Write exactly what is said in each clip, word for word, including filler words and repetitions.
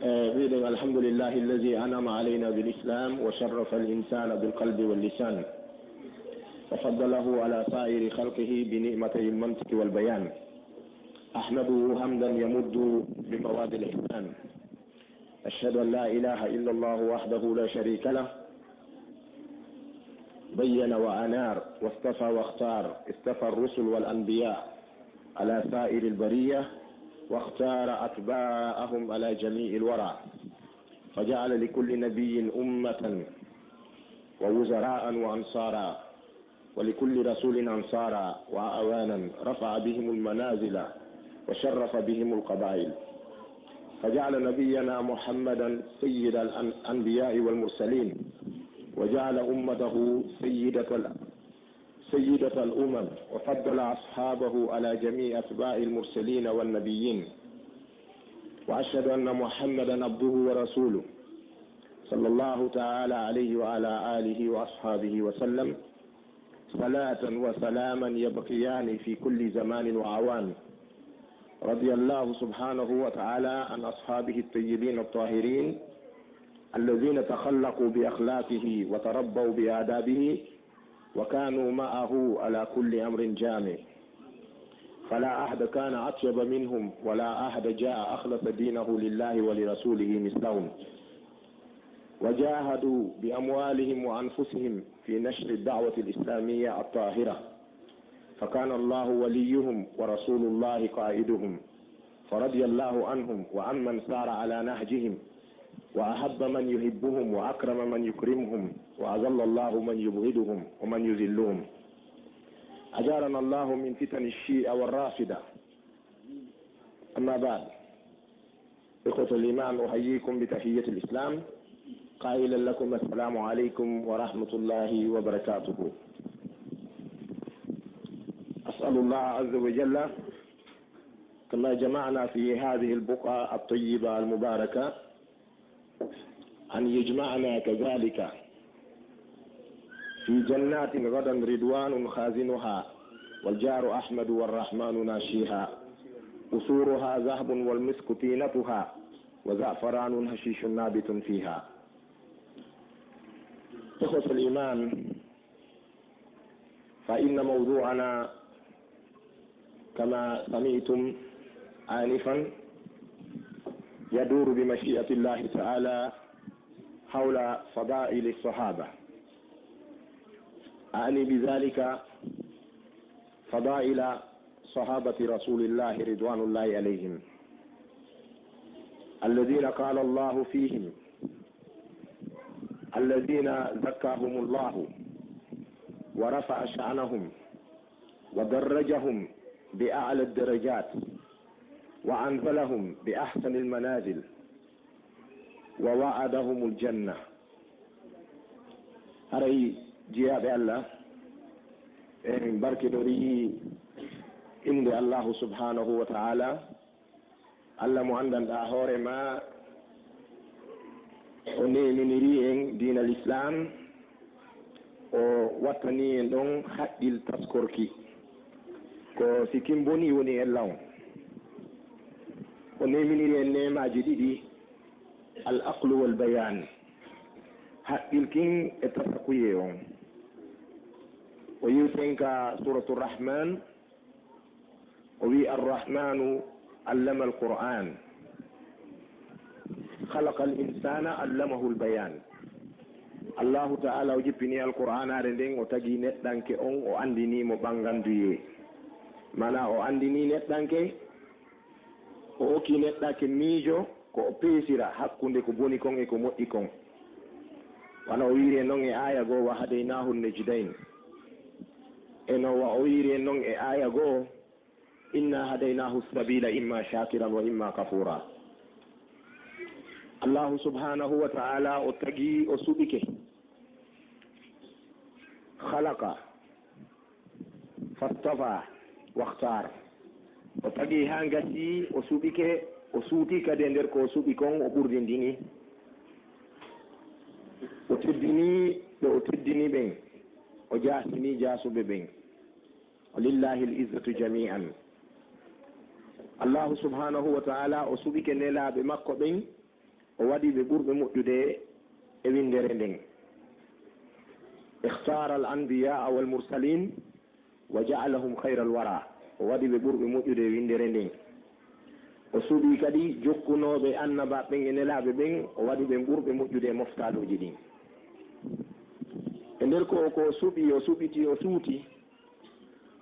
Eh, wiɗen, الحمد لله الذي أنعم علينا بالإسلام وشرف الإنسان بالقلب واللسان وفضله على سائر خلقه بنعمتي المنطق والبيان. أحمده حمدا يمد بمواد الإحسان. أشهد أن لا إله إلا الله وحده لا شريك له، بين وأنار، واصطفى واختار، اصطفى الرسل والأنبياء على سائر البرية، واختار أتباعهم على جميع الورى، فجعل لكل نبي أمة ووزراء وأنصارا، ولكل رسول أنصارا وأعوانا، رفع بهم المنازل وشرف بهم القبائل، فجعل نبينا محمدا سيد الأنبياء والمرسلين، وجعل أمته سيدة سيدة الأمم، وفضل أصحابه على جميع أتباع المرسلين والنبيين. وأشهد أن محمدا عبده ورسوله، صلى الله تعالى عليه وعلى آله وأصحابه وسلم، صلاة وسلاما يبقيان في كل زمان وأوان. رضي الله سبحانه وتعالى عن أصحابه الطيبين الطاهرين الذين تخلقوا بأخلاقه وتربوا بآدابه وكانوا معه على كل أمر جامع، فلا أحد كان أطيب منهم ولا أحد جاء أخلص دينه لله ولرسوله مثلهم، وجاهدوا بأموالهم وأنفسهم في نشر الدعوة الإسلامية الطاهرة، فكان الله وليهم ورسول الله قائدهم، فرضي الله عنهم وعمن سار على نهجهم، وأحب من يحبهم وأكرم من يكرمهم، وأذل الله من يبغضهم ومن يذلهم. أجارنا الله من فتن الشيعة والرافضة. أما بعد، إخوة الإيمان، أحييكم بتحية الإسلام، قائلا لكم: السلام عليكم ورحمة الله وبركاته. أسأل الله عز وجل كما جمعنا في هذه البقعة الطيبة المباركة أن يجمعنا كذلك في جنات غدا رضوان خازنها، والجار أحمد والرحمن ناشيها، قصورها ذهب والمسك طينتها، وزعفران حشيش نابت فيها. إخوة الإيمان، فإن موضوعنا كما سمعتم آنفا يدور بمشيئة الله تعالى حول فضائل الصحابة. أعني بذلك فضائل صحابة رسول الله رضوان الله عليهم، الذين قال الله فيهم: الذين زكاهم الله ورفع شأنهم ودرجهم بأعلى الدرجات وأنزلهم بأحسن المنازل ووعدهم الجنة. Haray, jiyaaɓe Allah, en barkinorii innde Allahu subhanahu wa ta'ala, Allah mo anndanɗaa hoore ma, o neeminiri en diina Lislaam, o wattani en ɗon haqqil taskorki. Ko si kin boni woni en law. O neeminiri en neemaaji ɗiɗi, al aqlu wal bayaan, haqqil kin e tasakuye on. O yewti en ka Suuratu Rahmaan, o wi'i: Arrahmaanu allama alqur'aan, khalaqa al insaana allamahu albayaan. Allahu ta'ala o jippini alqur'aanaare nden, o tagi neɗɗanke on, o anndini mo ɓannganduyee. Maanaa o anndini neɗɗanke, o okki neɗɗanke miijo, ko o peesira hakkunde ko boni kon e ko moƴƴi kon. Wano o wi'iri en non e aaya goo: wa hadaynaahu najdayn. E no wa o wi'iri en non e aaya goo: inna hadaynaahu sabiila imma shaakiran wa imma kafuura. Allahu subhanahu wa ta'ala o tagi, o suɓike. Khalaqa, fastafa, wakhtar. O tagi haa gasi, o suɓike, o suuti kadi e nder ko o suɓi kon, o ɓurdindini. O teddini ɓe o teddini ɓen, o jaasini jaasuɓe ɓen. Walillahi al-izzatu jami'an. Allahu subhanahu wa ta'ala o suɓike nelaaɓe makko ɓen, O waɗi ɓe ɓurɓe moƴƴude e winndere nden. Ikhtara al anbiyaa wal mursalin wa ja'alahum khayral wara. O waɗi ɓe ɓurɓe moƴƴude e winndere nden. O suɓii kadi jokkunooɓe annabaaɓe ɓen e nelaaɓe ɓen, o waɗi ɓe ɓurɓe moƴƴude e moftaaluuji ɗin. E nder ko, ko o suɓii, o suɓiti, o suuti,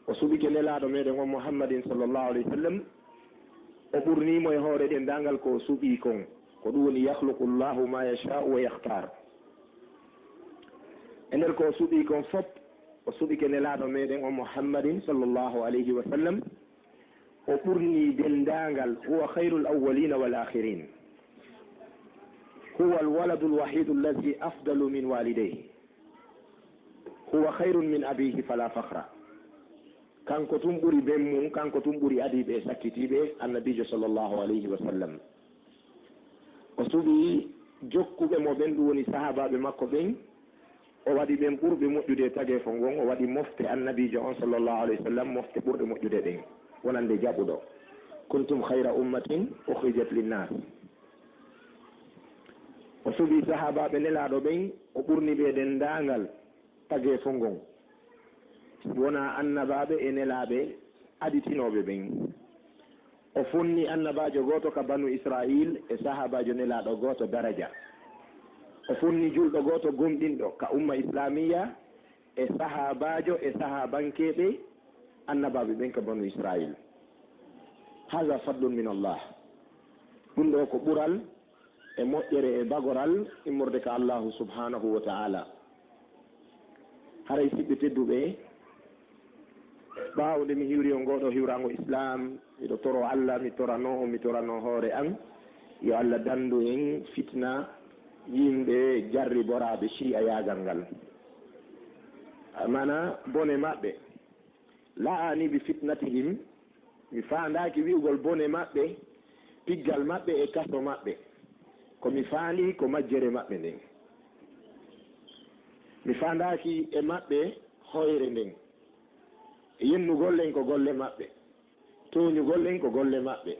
o suɓike nelaaɗo meɗen on Muhammadin sallallahu alayhi wa sallam, o ɓurnii mo e hoore denndaangal ko o suɓii kon. Ko ɗum woni, yakhluqu Allahu ma yasha'u wa yakhtar. E nder ko o suɓii kon fop, o suɓike nelaaɗo meɗen on Muhammadin sallallahu alayhi wa sallam, o ɓurnii denndaangal, huwa khayrul awwalina wal akhirin. Huwa al waladul wahidu allazi afdalu min walidayhi. Huwa khayrun min abihi fala fakhra. Kanko tun ɓuri ben mum, kanko tun ɓuri adiiɓe e sakkitiiɓe, Annabiijo sallallahu alayhi wa sallam. O suɓii jokkuɓe mo ɓen, ɗum woni sahaabaaɓe makko ɓen, o waɗi ɓen ɓurɓe moƴƴude e tageefo ngon, o waɗi mofte Annabiijo on sallallahu alayhi wa sallam, mofte ɓurɗe moƴƴude ɗen, wonande jaɓuɗo. Kuntum khayra ummatin ukhrijat linnas. O suɓii sahaabaaɓe Nelaaɗo ɓen, o ɓurni ɓe denndaangal tageefo ngon, si wonaa annabaaɓe e nelaaɓe aditinooɓe ɓen. O fonni annabaajo gooto ka Banu Israa'iil e sahaabaajo Nelaaɗo gooto daraja. O fonni julɗo gooto gomɗinɗo ka umma islaamiyya e sahaabaajo e sahaabankeeɓe annabaaɓe ɓen ka Banu Israa'iil. Haza fadlun min Allah. Ɗum ɗoo ko ɓural e moƴƴere e bagoral immorde ka Allahu subhanahu wa ta'ala. Haray siɓɓe tedduɓe, ɓaawo nde mi hiwri on ngoo ɗoo hiwraango Islaam, miɗo toro Allah, mi torano on, mi torano hoore an, yo Allah dandu en fitna yimɓe jarriboraaɓe Shi'ayaagal ngal. Maana bone maɓɓe. La'ani bi fitnatihim, mi faandaaki wi'ugol bone maɓɓe, piggal maɓɓe e kaso maɓɓe. Ko mi faandi ko majjere maɓɓe nden. Mi faandaaki e maɓɓe hoyre nden. Yennugol en ko golle maɓɓe. Tooñugol en ko golle maɓɓe.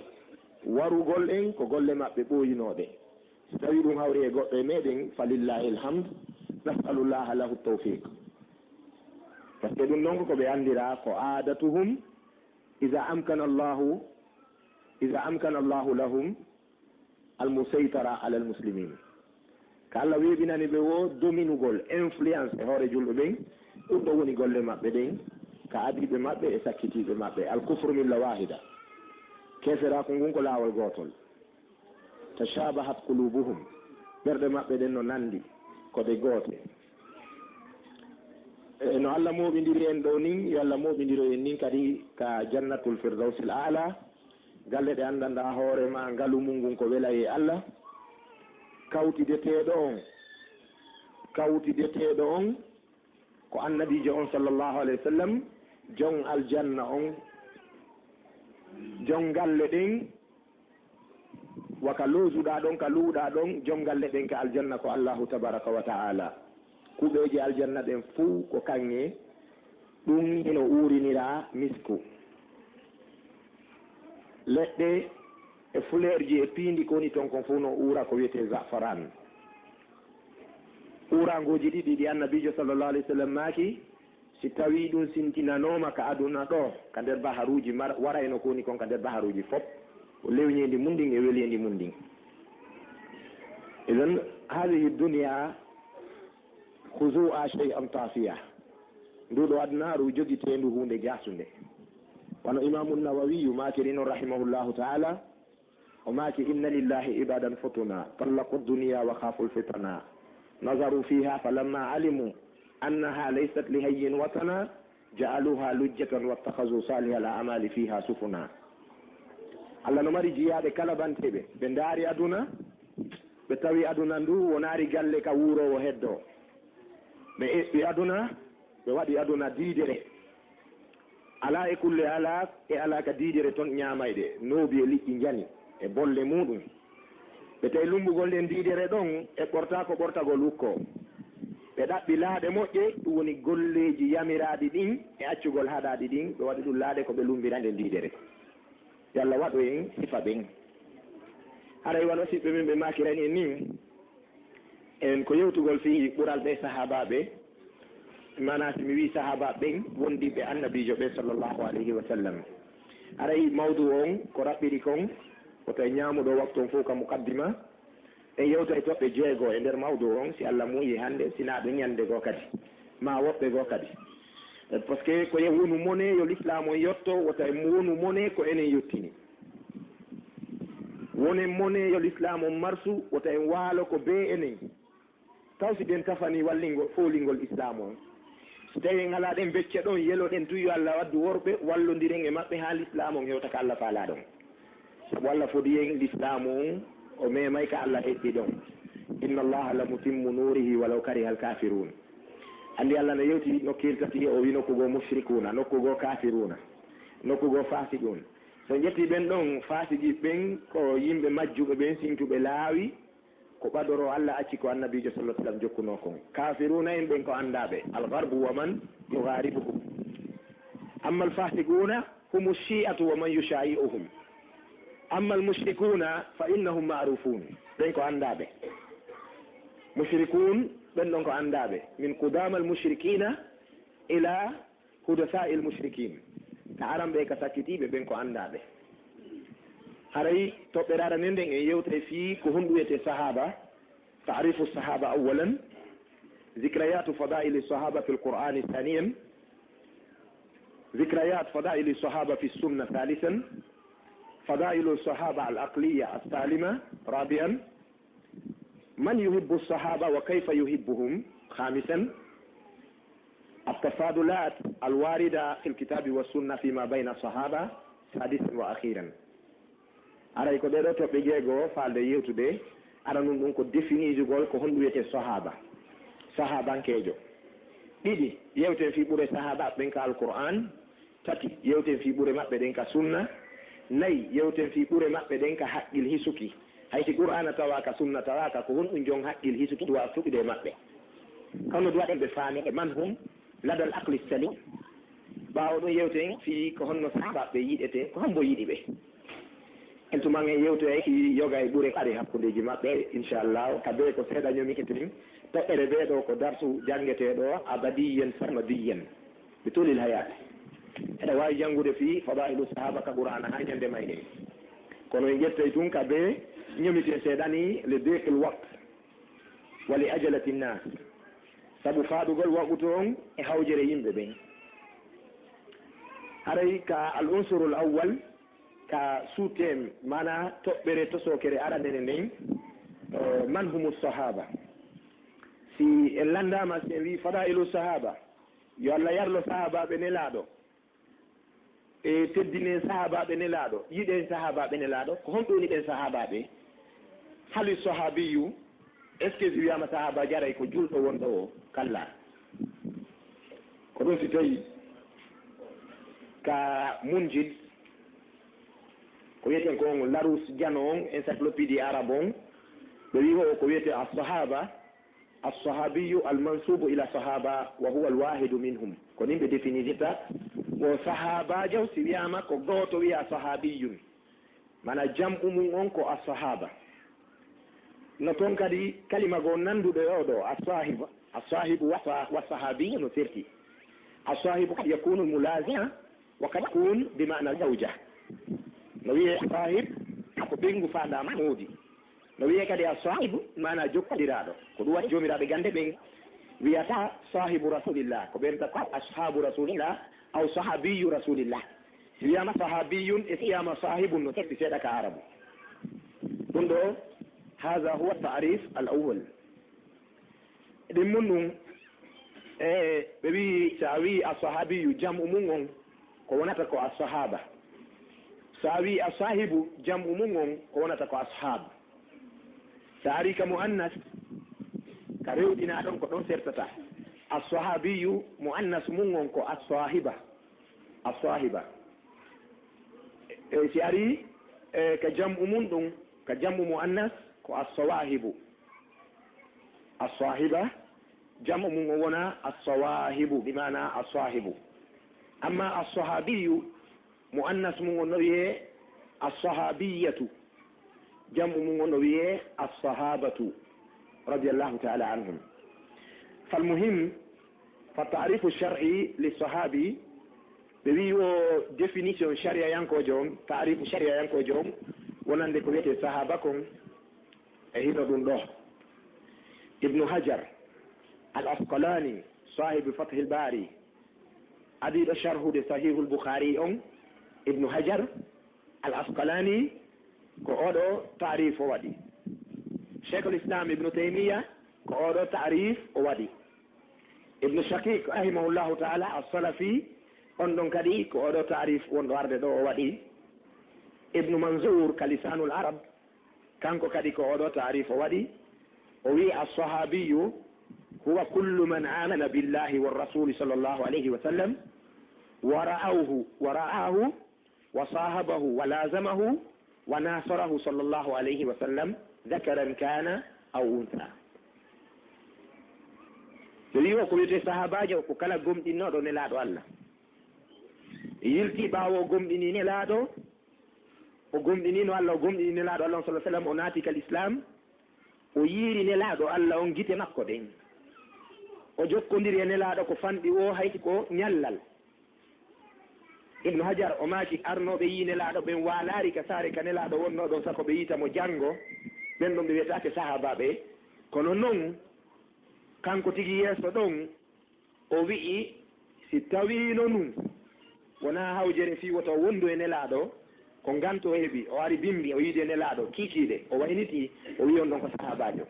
Warugol en ko golle maɓɓe ɓooyinooɗe. Si tawii ɗum hawri e goɗɗo e meɗen, fa lillahi alhamd, nas'alullaha lahu tawfiq. Par ce que ɗum ɗon ko ɓe anndira ko aadatuhum, iza amkana Allahu, iza amkana Allahu lahum al musaytara ala al muslimin. Ka Allah weeɓinani ɓe wo dominugol, influence e hoore julɓe ɓen, ɗum ɗo woni golle maɓɓe ɗen, ka adiiɓe maɓɓe e sakkitiiɓe maɓɓe. Al kufru milla wahida. Keeferaaku ngun ko laawol gootol. Tashabahat qulubuhum. Ɓerɗe maɓɓe ɗen no nandi, ko ɗe goote. E no Allah mooɓindiri en ɗoo nin, yo Allah mooɓindiro en nin kadi ka Jannatul Firdawsil Aala. Galle ɗe anndanɗaa hoore maa, ngalu mun ngun ko wela e Allah. Kawtideteeɗo on, kawtideteeɗo on ko Annabiijo on sallallahu alayhi wa sallam, jon aljanna on, jon galle ɗen, wa ka loosuɗaa ɗon, ka luuɗaa ɗon, jon galle ɗen ka aljanna ko Allahu tabaraka wa ta'ala. Kuɓeeje aljanna ɗen fuu ko kaŋŋe, ɗum hino uurinira misku. Leɗɗe e fuleerji e piindi ko woni ton kon fuu no uura ko wiyetee za'faran. Uuraangooji ɗiɗi ɗi Annabiijo sallallahu alayhi wa sallam maaki, si tawii ɗum sintinanooma ka aduna ɗoo, ka nder baharuuji mar-, warayno ko woni kon ka nder baharuuji fop, ko lewneendi mun ndin e weleendi mun ndin. Idan, haadihi dunya khuzuha shay'an tafiya. Nduu ɗoo adunaaru jogiteendu huunde jaasunde. Wano Imaamu Nawawiyu maakiri non, rahimahullahu ta'ala, o maaki, inna lillahi ibadan futuna, tallaqu dunya wa khafu lfitana. Nazaru fiha falamma alimu annaha laysat li hayyin watana, ja'aluha lujjatan wattakhazu salihal a'mali fiha sufuna. Allah no mari jiyaaɓe kalabanteeɓe, ɓe ndaari aduna, ɓe tawi aduna ndu wonaari galle ka wuuroowo heddoo. Ɓe eɓɓi aduna, ɓe waɗi aduna diidere. Alaa e kulle alaa, e alaa ka diidere ton ɲaamayɗe, noobi e liƴƴi njani, e bolle muuɗum. Ɓe tawi lummbugol nden diidere ɗon, eɓɓortaa ko ɓortagol wukkoo. Ɓe ɗaɓɓi laaɗe moƴƴe, ɗum woni golleeji yamiraaɗi ɗin, e accugol haɗaaɗi ɗin, ɓe waɗi ɗum laaɗe ko ɓe lummbira nden diidere. Yo Allah waɗu en sifa ɓen. Haray wano siɓɓe min ɓe maakirani en nii, en ko yewtugol fii ɓural ɓee sahaabaaɓe, maanaa si mi wii sahaabaaɓe ɓen, wondiiɓe annabiijo ɓe sallallahu alayhi wa sallam. Haray mawdu on ko raɓɓiri kon, wota en ñaamu ɗoo waktu on fow ka muqaddima, en yewta e toɓɓe jeego e nder mawdu on, si Alla muuyii hannde, si naa ɗun ñannde goo kadi, maa woɓɓe goo kadi. Parce que ko e wonu monee yo lislaamu on yotto, wota e wonu monee ko enen yottini. Wonen monee yo lislaamu on marsu, wota en waalo ko bee enen. Taw si ɗen tafanii wallingol, foolingol islaamu on. Si tawii en alaa ɗen becce ɗon, yeloɗen tun yo Alla waddu worɓe, wallondiren e maɓɓe haa lislaamu on hewta ka Alla faalaa ɗon. Sabu Alla fodi en lislaamu on, o meemay ka Alla heɓɓi ɗon. Inna Allaha la mutimmu nuurihi walaw kariha al-kaafiruun. Anndi Alla no yewti nokkeeli tati, o wi'i nokku goo mushrikuuna, nokku goo kaafiruuna, nokku goo faasiquun. So en ƴettii ɓen ɗon faasiqi ɓen, ko yimɓe majjuɓe ɓen, sintuɓe laawi, ko ɓadoroo Alla acci ko Annabiijo sallallahu alaihi wasallam jokkunoo kon. Kaafiruuna en ɓen ko anndaaɓe, al-gharbu wa man yughaaribuhum. Amma al-faasiquuna humu shi'atu wa man yushaayi'uhum. Amma al-mushrikuuna fa innahum ma'rufuun. Ɓen ko anndaaɓe. Mushrikuun, ɓen ɗon ko anndaaɓe. Min qudaama al-mushrikiina ila hudasaa'il mushrikiin, ka aranɓe e ka sakkitiiɓe ɓen ko anndaaɓe. Haray toɓɓere arande nden en yewtay fii ko honɗun wi'etee sahaaba, ta'rifu sahaaba awwalan, zikriyaatu fadaa'ili sahaaba fil Qur'aani saaniyan, zikriyaat fadaa'ili sahaaba fi sunna saalisan, fadaa'ilu sahaaba al aqliya as saalima raabi'an, من يحب الصحابة وكيف يحبهم؟ خامسا، التفاضلات الواردة في الكتاب والسنة فيما بين الصحابة. سادسا وأخيرا. Aray ko ɗee ɗoo toɓɓe jeego faalde yewtude, aranun ɗun ko definijugol ko honɗun wi'etee sahaaba, sahaabankeejo. Ɗiɗi, yewten fii ɓure sahaabaaɓe ɓen ka Alqur'aan. Tati, yewten fii ɓure maɓɓe ɗen ka sunna. Nayi, yewten fii ɓure maɓɓe ɗen ka haqqil hisuki. Hay si Qur'aana tawaaka, sunna tawaaka, ko honɗun jon haqqil hisuki waawi fuɗɗude e maɓɓe? Honno ɗun waɗi ɓe faamee man hum ladal aqli salim? Ɓaawo ɗun yewten fii ko honno sahaabaaɓe yiɗetee, ko hombo yiɗi ɓe. En tuma ngen yewtoyay fii yoga e ɓure ari hakkundeeji maɓɓe, inchallahu. Ka bee ko seeɗa ñomiketen, toɓɓere bee ɗoo ko darsu janngeteeɗo abadiyan sarmadiyan. Bi tulil hayaat. Eɗa waawi janngude fii fadaa'ilu sahaaba ka Qur'aana haa ñande mayɗen. Kono en ƴettay tun ka bee ñomiten seeɗa nii li diiqil waqt wa li ajalati nnaas. Sabu faaɗugol waqtu on e hawjere yimɓe ɓen. Haray ka al unsurul awwal, ka sous-thème, maanaa toɓɓere tosookere arandere nden, eh, man humu sahaaba. Si en lanndaama, si en wi'i fadaa'ilu sahaaba, yo Alla yarlo sahaabaaɓe Nelaaɗo, e teddinen sahaabaaɓe Nelaaɗo, yiɗen sahaabaaɓe Nelaaɗo, ko honɗun woni ɓen sahaabaaɓe? Hali sahaabiyyu, est-ce que si wi'aama sahaaba jaray ko julɗo wonɗo o? Kallaa. Ko ɗun si tawii ka Munjid, ko wi'eten ko on Larousse Diano on, encyclopédie arabe on, ɓe wi'i o ko wi'etee as-sahaaba, as-sahaabiyyu al-mansuubu ila sahaaba wa huwa al-waahidu minhum. Ko nin ɓe définirta ko sahaabaajo, si wi'aama ko gooto wi'aa sahaabiyyun. Maanaa jam'u mun on ko as-sahaaba. No ton kadi kalima goo nannduɗo e oo ɗoo, as-saahibu, as-saahibu wa sa-, wa sahaabiyyu no serti. As-saahibu qad yakuunu mulaaziman wa qad yakuunu bi maana zawja. No wi'ee saahib ko ɓeyngu faandaama moodi. No wi'ee kadi as-saahibu, maanaa jokkondiraaɗo. Ko ɗun waɗi joomiraaɓe gannde ɓen wi'ata saahibu Rasuulillah, ko ɓe wi'ata ko ashaabu Rasuulillah, aw sahaabiyyu Rasuulillah. Si wi'aama sahaabiyun e si wi'aama saahibun no serti seeɗa ka Arabu. Ɗun ɗoo, haadha huwa at-ta'riif al-awwal. Ɗimmun ɗun, e ɓe wi'i, si a wi'i as-sahaabiyyu, jam'u mun on ko wonata ko as-sahaaba. Si a wi'i as-saahibu, jam'u mun on ko wonata ko ashaab. Si a arii ka mu'annas, ka rewɗinaa ɗon, ko ɗon sertata. As-sahaabiyyu, mu'annas mun on ko as-saahiba. As-saahiba. E si arii, e, ka jam'u mun ɗun, ka jam'u mu'annas, ko as-sawaahibu. As-saahiba, jam'u mun o wona as-sawaahibu, bi maana as-saahibu. Amma as-sahaabiyyu, mu'annas mun on no wi'ee as-sahaabiyyatu. Jam'u mum on o wiyee as-sahabatu radiyallahu ta'ala anhum. Fal muhim, fa ta'rifu shar'i li sahabi, ɓe wi'i o définition shari'ayankoojo on, ta'rifu shari'ayankoojo on, wonande ko wiyetee sahaba kon e hino ɗum ɗo. Ibnu Hajar al-Asqalani, sahibu Fathil Bari, adiiɗo sharhude Sahihul Bukhari on, Ibnu Hajar al-Asqalani, ko oɗo ta'rif o waɗi. Sheikhul Islam Ibnu Taymiya, ko oɗo ta'rif o waɗi. Ibnu Shaqiq, rahimahullahu ta'ala, as-Salafi, on ɗon kadi ko oɗo ta'rif wonɗo arde ɗo o waɗi. Ibnu Manzur, ka Lisanul Arab, kanko kadi ko oɗo ta'rif o waɗi. O wi'i, as-sahabiyu huwa kullu man amana billahi wa rasuli sallallahu alayhi wa sallam, wa ra'awhu, wa ra'ahu, wa sahabahu, wa lazamahu, wa nasarahu sallallahu alayhi wa sallam, dhakaran kana aw untha. Ɓe wi'i o ko wiyetee sahabaajo, ko kala gomɗinnoɗo Nelaaɗo Allah, yilti ɓaawo o gomɗini Nelaaɗo, o gomɗinino Allah, o gomɗini Nelaaɗo Allah on sallallahu alayhi wa sallam, o naati kal Islam, o yiiri Nelaaɗo Allah on gite makko ɗen, o jokkondiri e Nelaaɗo ko fanɗi woo, hay si ko ñallal. Ibnu Hajar o maaki, arnooɓe yi'i Nelaaɗo ɓen waalaali ka saare ka Nelaaɗo wonnoo ɗon, sako ɓe yi'ita mo janngo, ɓen ɗon ɓe wi'etaake sahaabaaɓe. Kono non, kanko tigi yeeso ɗon, o wi'i, si tawiino nun wonaa hawjere fii woto o wondu e Nelaaɗo, ko nganto o heɓi, o ari bimbi, o yiidi e Nelaaɗo, kiikiiɗe, o waynitii, o wi'i on ɗon ko sahaabaajo.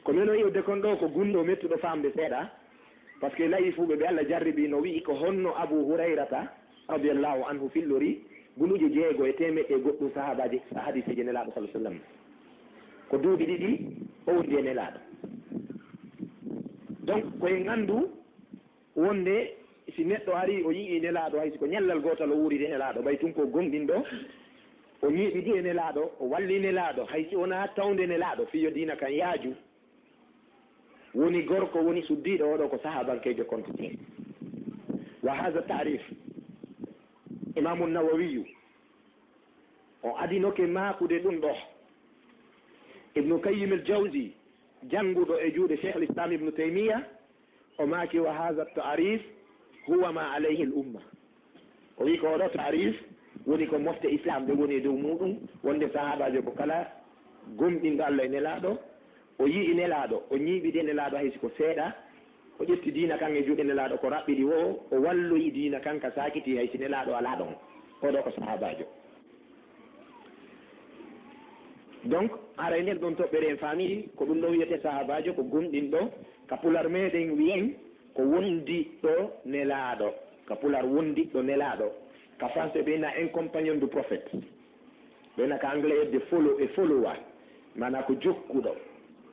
Ko men o yi'ude kon ɗoo ko gunndoo mettuɗo faamde seeɗa, parce que layi fuu ɓe, ɓe Allah jarribii no wi'i ko honno Abu Hurayrata radiyallahu anhu fillori guluuje jeego e teemeɗɗe e goɗɗum sahaabaaji, hadiiseeje Nelaaɗo sallallahu alaihi wasallam. Ko duuɓi ɗiɗi o wondi e Nelaaɗo. Donc, ko en anndu wonde si neɗɗo arii o yi'ii Nelaaɗo, hay si ko ñallal gootal o wuuridi e Nelaaɗo, ɓay tun ko gomɗinɗo, o ñiiɓidi e Nelaaɗo, o walli Nelaaɗo, hay si wonaa tawnde Nelaaɗo, fii yo diina kan yaaju, woni gorko, woni suddiiɗo, oɗo ko sahabankeejo kontinee. Wa haza ta'rif, Imaamu Nawawiyu, o adinoke maakude ɗum ɗo. Ibnu Kayyim al-Jawzi, jannguɗo e juuɗe Cheikh al-Islam Ibnu Taymiya, o maaki, "Wa haza ta'rif huwa ma alayhi al-umma." O wi'i ko oɗo ta'rif woni ko mofte Islam ɓe woni e dow muɗum, wonde sahaabaajo ko kala gomɗinɗo Allah e Nelaaɗo, o yi'i Nelaaɗo, o ñiiɓidi e Nelaaɗo hay si ko seeɗa, o ƴetti diina kan e juuɗe Nelaaɗo ko raɓɓiɗi woo, o walloyi diina kan ka saakitii hay si Nelaaɗo alaa ɗon. Oɗo ko sahaabaajo. Donc, haray nden ɗon toɓɓere en faamii ko ɗum ɗon wiyetee sahaabaajo, ko gomɗinɗo, ka pular meɗen wiyen ko wondiɗɗo Nelaaɗo, ka pular wondiɗɗo Nelaaɗo, ka français ɓe na un compagnon du prophète. Ɓe na ka anglais hedde follow e follower, maanaa ko jokkuɗo.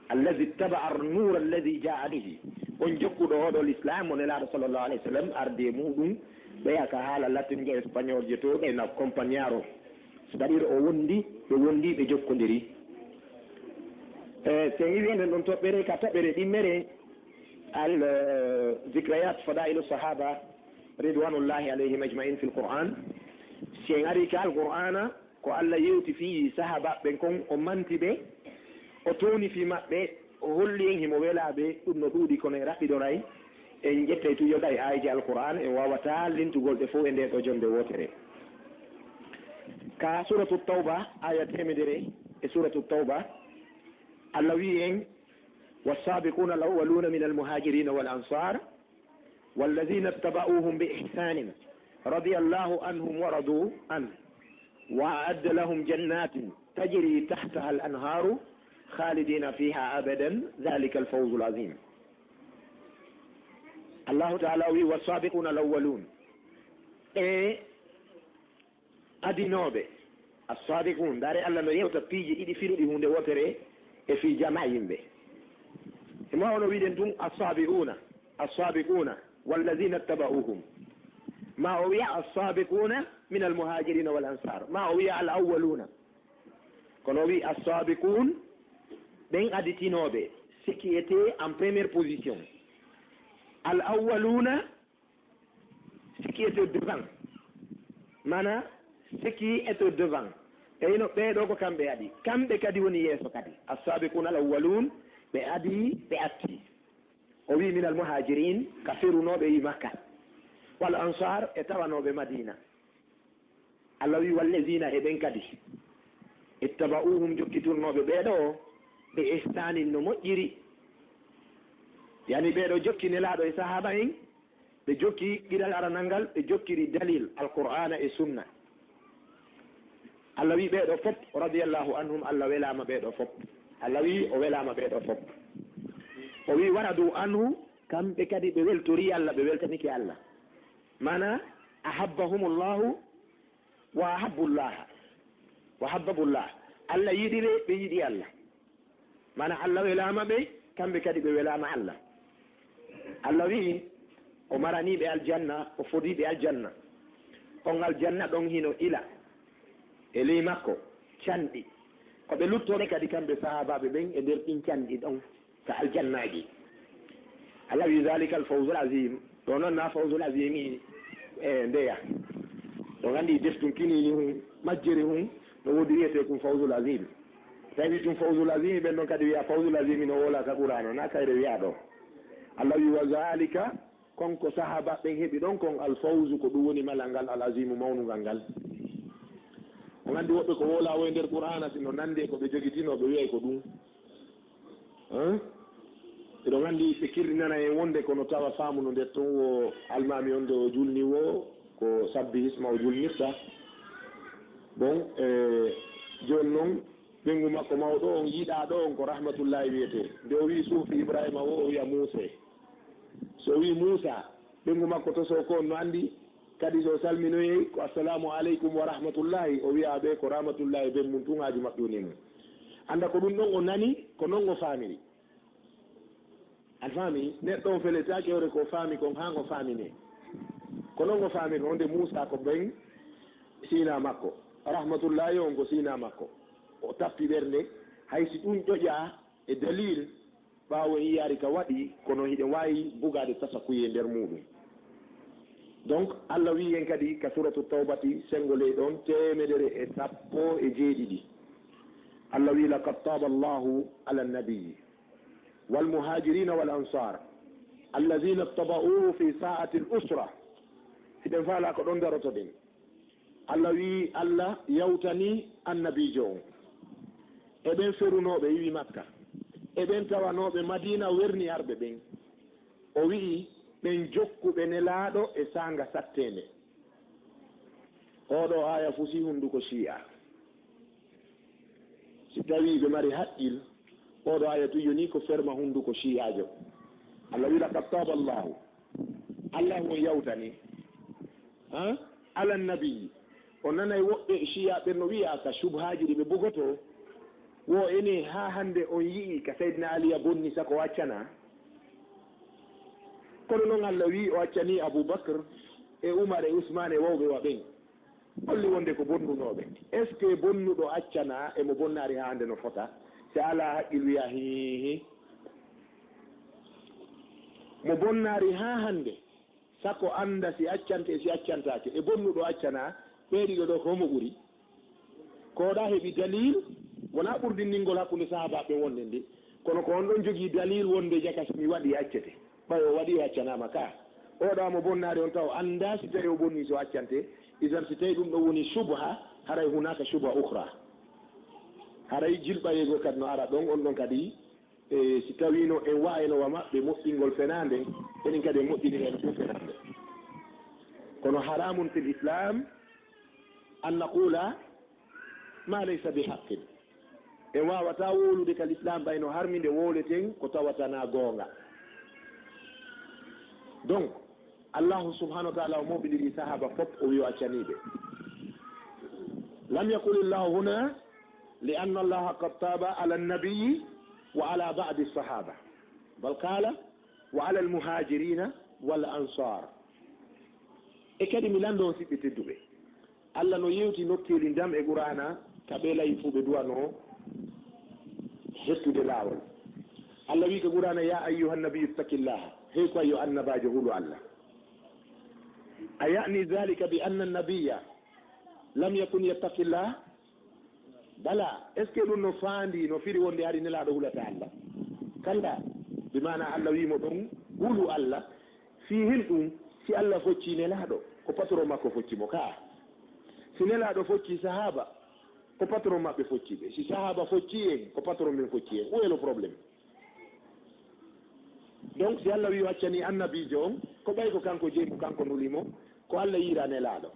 Allazi ittaba'a an-nuura allazi jaa'a bihi. On jokkuɗo oɗo l'islam mo Nelaaɗo sallallahu alayhi wa sallam ardi e muɗum, ɓeya ka haala latinje, espagnol je to, ɓe na compañero. C'est-à-dire o wondi, ɓe wondi, ɓe jokkondiri. E, si en iwi enen ɗon toɓɓere ka toɓɓere ɗimmere, al, eh, zikrayat fadailu sahaba ridwanullahi alayhim ajma'in fil Qur'an. Si en ari ka Al-Qur'ana, ko Allah yewti fii sahaabaaɓe ɓen kon, o manti ɓe, o tooni fii maɓɓe, o holli en himo welaa ɓe, ɗum no ɗuuɗi kono e raɓɓiɗoray. En ƴettay tun yoga e aayeeje Alqur'aan, en waawataa lintugol ɗe fow e ndee ɗoo jonnde wootere. Ka Suuratu Tawba, aaya teemedere e Suuratu Tawba, Allah wi'i en, "والسابقون الأولون من المهاجرين والأنصار والذين اتبعوهم بإحسان رضي الله عنهم ورضوا عنه وأعد لهم جنات تجري تحتها الأنهار خالدين فيها أبدا ذلك الفوز العظيم." Allahu Taala o wi'i, "والسابقون الأولون." E adinooɓe, as-saabiquun, ndaare Allah no yewta piiji ɗiɗi filuɗi huunde wootere e fii jamaa yimɓe. Himo ono wi'den tun as-saabiquuna, as-saabiquuna, wallazina ttaba'uuhum. Maa o wi'a as-saabiquuna min al-muhaajiriina wal ansaar. Maa o wi'a al-awwaluuna. Kono o wi'i as-saabiquun, ɓen aditinooɓe, ce qui était en première position. Al-awwaluuna, ce qui était devant. Maanaa, ce qui était devant. Eyno, ɓee ɗoo ko kamɓe adi, kamɓe kadi woni yeeso kadi. Assaabiquuna al-awwaluun, ɓe adi, ɓe atti. O wii, minal muhaajiriin, ka ferunooɓe e Makka, wal ansaar, e tawanooɓe Madiina. Allah wii, wallaziina, e ɓen kadi, ittaba'uuhum, jokkiturnooɓe ɓee ɗoo, bi ihsaanin, no moƴƴiri. Yani ɓee ɗoo jokki Nelaaɗo e sahaaba en, ɓe jokki giɗal aranal ngal, ɓe jokkiri dalil Alqur'aana e Sunna. Allah wii ɓee ɗoo fop, radiyallahu anhum, Allah welaama ɓee ɗoo fop. Allah wii o welaama ɓee ɗoo fop. O wii, waradu anhu, kamɓe kadi ɓe weltori Allah, ɓe weltanike Allah. Maana, ahabbahumullahu wa ahabbullaha. Wa ahabbahullah. Allah yiɗi ɓe, ɓe yiɗi Allah. Maana, Allah welaama ɓe, kamɓe kadi ɓe welaama Allah. Allah wii, o maranii ɓe aljanna, o fodii ɓe aljanna. On aljanna ɗon hino ila e ley makko canɗi. Ko ɓe luttooɓe kadi kamɓe sahaabaaɓe ɓen e nder ɗin canɗi ɗon ka aljannaaji. Allah wii, zaalika al-fawzul aziim. Ɗoo non na fawzul aziimi e ndeya. Ɗon anndi deftun kiniini hun, majjiri hun, no woodi wiyetee kun fawzul aziim. Tawi tun fawzul aziimi, ɓen ɗon kadi wi'a fawzul aziimi no woola ka Qur'aana, na kayre wi'a ɗoo. Allah wii, wa zaalika, kon ko sahaaba ɓen heɓi ɗon kon, al fawzu, ko ɗum woni malal ngal, al aziimu, mawnungal ngal. On anndi woɓɓe ko woola wo e nder Qur'aana, si no nanndi e ko ɓe jogitinoo, ɓe wi'ay ko ɗum. Hein? Eɗon anndi ɓe kirrinana en wonde kono tawa faamu no nder ton wo almaami on nde o julni wo ko sabbi hisma o julnirta. Bon, e, jooni non, ɓeyngu makko mawɗo on, yiɗaaɗo on, ko Rahmatullahi wiyetee. Nde o wi'i suufi Ibrahima wo, o wi'a Muuse. So o wi'i Muusa, ɓeyngu makko tosoo ko on no anndi, kadi so o salminoyey ko, "Assalaamu aleykum wa rahmatullahi," o wi'a ɓe, "Ko rahmatullahi ben mun tun haaju maɓɓe woni e mun." Annda ko ɗum ɗon o nani, ko non o faamiri. A faami? Neɗɗo on feletaake hoore ko o faami kon haa o faaminee. Ko non o faamiri, on de Muusa ko ben siina makko. Rahmatullahi on ko siina makko. O tappi ɓernde, hay si ɗum ƴoƴaa e dalil, ɓaawo en yiyaari ka waɗi, kono hiɗen waawi bugaade tasakuye nder muuɗum. Donc, Allah wi'i en kadi ka Suratu Tawbati, senngo ley ɗon, teemedere e sappo e jeeɗiɗi. Allah wi'i, "Laqad taaba Allahu ala nabiyyi wal muhaajiriina wal ansaar, allazina ttaba'uuhu fi saa'ati al usra." Hiɗen faalaa ko ɗon darotoɗen. Allah wi'i, Allah yawtani annabiijo on e ɓen ferunooɓe iwi Makka, e ɓen tawanooɓe Madiina werni arɓe ɓen. O wi'i, ɓen jokkuɓe Nelaaɗo e saanga satteende. Oo ɗoo aaya fusii hunnduko Shi'a. Si tawii ɓe mari haqqil, oo ɗoo aaya tun yonii ko ferma hunnduko Shi'aajo. Allah wi'i, "Laqad taaba Allahu." Allah on yawtani, ha? Ala nabi. O nanay woɓɓe Shi'a ɓen no wi'a ka shubhaaji ɗi ɓe bugotoo, wo ene haa hannde on yi'i ka Sayyidina Ali a bonni sako o accanaa. Kono non Allah wi'i o accanii Abu Bakr e Umar e Usmaan e wawɓe wa ɓen. Holli wonde ko bonnunooɓe. Est-ce que bonnuɗo accanaa e mo bonnaari haa hannde no fota? Si alaa haqqil wi'a, hii, hii. Mo bonnaari haa hannde, sako annda si accante e si accantaake, e bonnuɗo accanaa, ɓee ɗiɗo ɗoo ko homo ɓuri? Ko oɗa heɓi dalil, wonaa ɓurdinndingol hakkunde sahaabaaɓe wonde nde, kono ko on ɗon jogii dalil wonde jaka si mi waɗi accete, ɓay o waɗi o accanaama ka. Oɗa mo bonnaari on taw annda si tawi o bonni so accante, idan si tawi ɗum ɗon woni shubha, haray hunaaka shubha ukhra. Haray jilɓayeego kadi no ara ɗon, on ɗon kadi E, si tawiino en wa'ayno wa maɓɓe moƴƴingol fenaande, enen kadi en moƴƴinira en ɗum fenaande. Kono haramun fil Islam an naqula ma laysa bi haqqin. En waawataa wowlude ka Lislaam ɓay no harmi nde wowleten ko tawatanaa goonga. Donc, Allahu subhanahu wa ta'ala o moɓiniri sahaaba fop, o wi o accanii ɓe. Lam yaqul Allahu huna li anna Allaha qad taba ala nabiyyi wa ala ba'di sahaba, bal qala wa ala al-muhajirina wal ansar. E kadi mi lanndo on siɓɓe tedduɓe, Allah no yewti nokkeeli ndam e Qur'aana ka ɓe layi fuu ɓe duwanoo hettude laawol. Allah wi'i ka Qur'aana, "Ya ayyuhan nabiyyu ittaqillaha." Hey ko yo annabaajo hulu Allah. A ya'ni dhalika bi anna an-nabiyya lam yakun yattaqillah? Bala, est-ce que ɗum no faandi, no firi wonde hari Nelaaɗo hulata Allah? Kalla, bi maana Allah wi'i mo ɗon, hulu Allah. Fii hen ɗum, si Allah foccii Nelaaɗo, ko patron makko focci mo kaa. Si Nelaaɗo foccii sahaaba, ko patron maɓɓe focci ɓe. Si sahaaba foccii en, ko patron men focci en. Où est le problème? Donc, si Allah wi'i o accanii annabiijo on, ko ɓay ko kanko jeyi mo, kanko nuli mo, ko Allah yiira Nelaaɗo.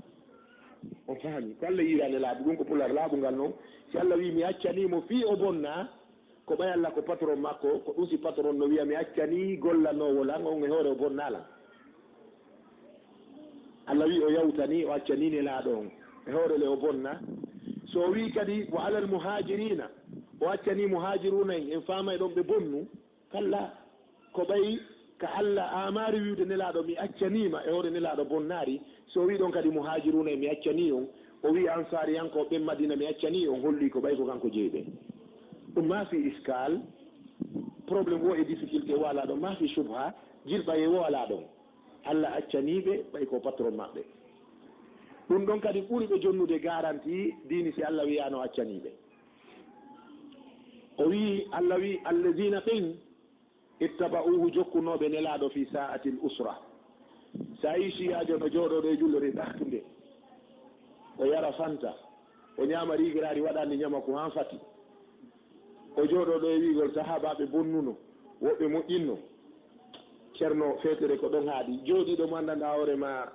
On fahami? Ko Allah yiira Nelaaɗo, ɗum ko pular laaɓungal non. Si Allah wi'i mi accanii mo fii o bonna, ko ɓay Allah ko patron makko, ko ɗum si patron no wi'a mi accanii gollanoowo lan on e hoore o bonnaa lan. Allah wi'i o yawtanii, o accanii Nelaaɗo on. E hoore le o bonna. So o wi'i kadi, wa alal muhaajiriina, o accanii muhaajiruuna en, en faamay ɗon ɓe bonnu. Kalla, ko ɓay ka Allah aamaari wi'ude Nelaaɗo, mi accanii ma, e hoore Nelaaɗo bonnaari. So o wi'i ɗon kadi muhaajiruuna en, mi accanii on. O wi'i ansaariyankooɓe ɓen Madiina, mi accanii on, holli ko ɓay ko kanko jeyi ɓe. Ɗum maa fi iskaal, problème wo e difficulté wo alaa ɗon, maa fi subha, jirɓayee wo alaa ɗon. Allah accanii ɓe, ɓay ko patron maɓɓe. Ɗum ɗon kadi ɓuri ɓe jonnude garanti diini si Allah wi'aano accanii ɓe. O wi'i, Allah wi'i, "Allazina ɓen ittaba'uhu", jokkunooɓe Nelaaɗo fi sa'atil usra. Sa yii siyaajo no jooɗoo ɗo e julde ɗahtunde, o yara fanta, o ñaama riigiraari waɗaande ñamaku haa fati. O jooɗoo ɗo e wi'ugol sahaabaaɓe bonnuno, woɓɓe moƴƴinno. Ceerno, feetere ko ɗon haaɗi. Jooɗiiɗo mo anndanɗaa hoore ma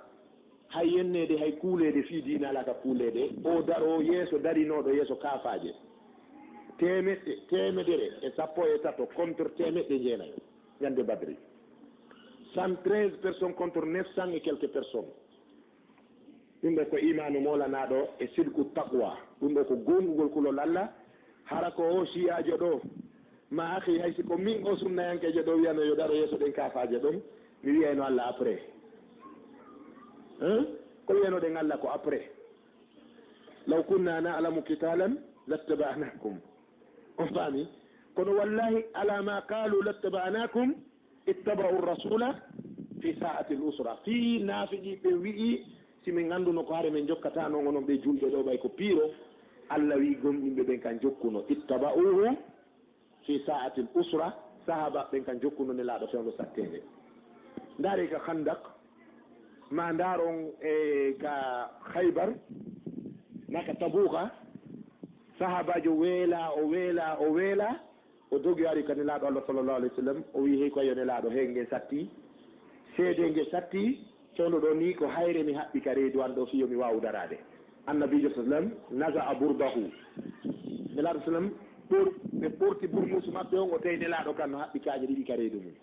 hay yenneede, hay kuuleede fii diina alaa ka kuuleede. O daroo yeeso darinooɗo yeeso kaafaaje. Teemeɗɗe, teemedere e sappo e tato contre teemeɗɗe jeenayo ñande Badri. Cent treize personnes contre neuf cents et quelques personnes. Ɗum ɗo ko imaanu moolanaaɗo e sidqu taqwa. Ɗum ɗo ko goongugol kulol Allah. Hara ko o siyaajo ɗo, ma akhi, hay si ko min o sunnayankeejo ɗo wiyano yo daro yeeso ɗen kaafaaje ɗon, mi wiyayno Allah après. Hein? Ko wiyanoɗen Allah ko après. Law kunna na'lamu qitalan lattaba'nakum. On faami? Kono wallahi, ala ma qalu lattaba'nakum, ittaba'u rasula fi sa'atil usra. Fii naafiqiiɓe wi'i, si min annduno ko hare min jokkataano onon ɓe julɓe ɗo ɓay ko piiro, Allah wi'i gomɗinɓe ɓen kan jokkuno, ittaba'uhu fi sa'atil usra, sahaaba ɓen kan jokkuno Nelaaɗo fewndo satteende. Ndaare ka Khandak, ma ndaaron e ka Khaybar, na ka Tabuka, sahaabaajo weela, o weela, o weela, o dogi ari ka Nelaaɗo Allah sallallahu alayhi wa sallam, o wi'i, "Hey, ko yo Nelaaɗo, heen nge satti, seede nge satti, fewndo ɗo ni ko hayre mi haɓɓi ka reedu an ɗo fii yo mi waawu daraade." Annabiijo sallam naza'a burdahu. Nelaaɗo sallam ɓor-, ɓe ɓorti burmusu maɓɓe on, o tawi Nelaaɗo kan no haɓɓi kaaƴe ɗiɗi ka reedu mum.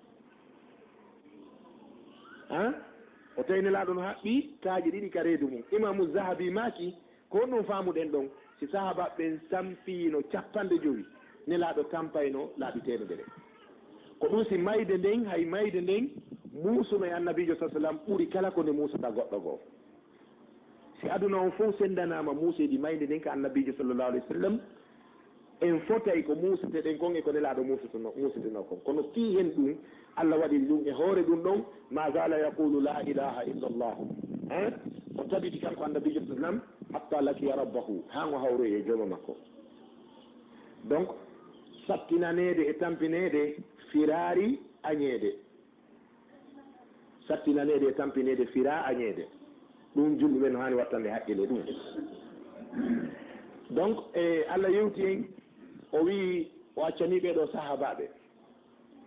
Han? O tawi Nelaaɗo no haɓɓi kaaƴe ɗiɗi ka reedu mum. Imaamu Zahabi maaki, ko honɗum faamuɗen ɗon? Si sahaaba ɓen sampiino cappanɗe jowi, Nelaaɗo tampayno laabi teemedere. Ko ɗum si mayde nden, hay mayde nden, muusuno e Annabiijo sallallahu alayhi wa sallam ɓuri kala ko nde muusata goɗɗo goo. Si aduna on fow senndanaama muuseedi maayde nden ka Annabiijo sallallahu alayhi wa sallam, en fotay ko muuseteɗen kon e ko Nelaaɗo muusutuno-, muusutuno kon. Kono fii hen ɗum, Allah waɗiri ɗum e hoore ɗum ɗon, "Ma zala yaqulu la ilaha illa Allah." Hein? O tabiti kanko Annabiijo sallallahu alayhi wa sallam, "Hatta laqiya rabbahu," haa o hawroyi e Jooma makko. Donc, sattinaneede e tampineede firaari añeede. Sattinaneede e tampineede firaa añeede. Ɗum julɓe ɓen no haani wattande haqqille ɗum. Donc, e, Allah yewti en, o wi'i o accanii ɓee ɗoo sahaabaaɓe.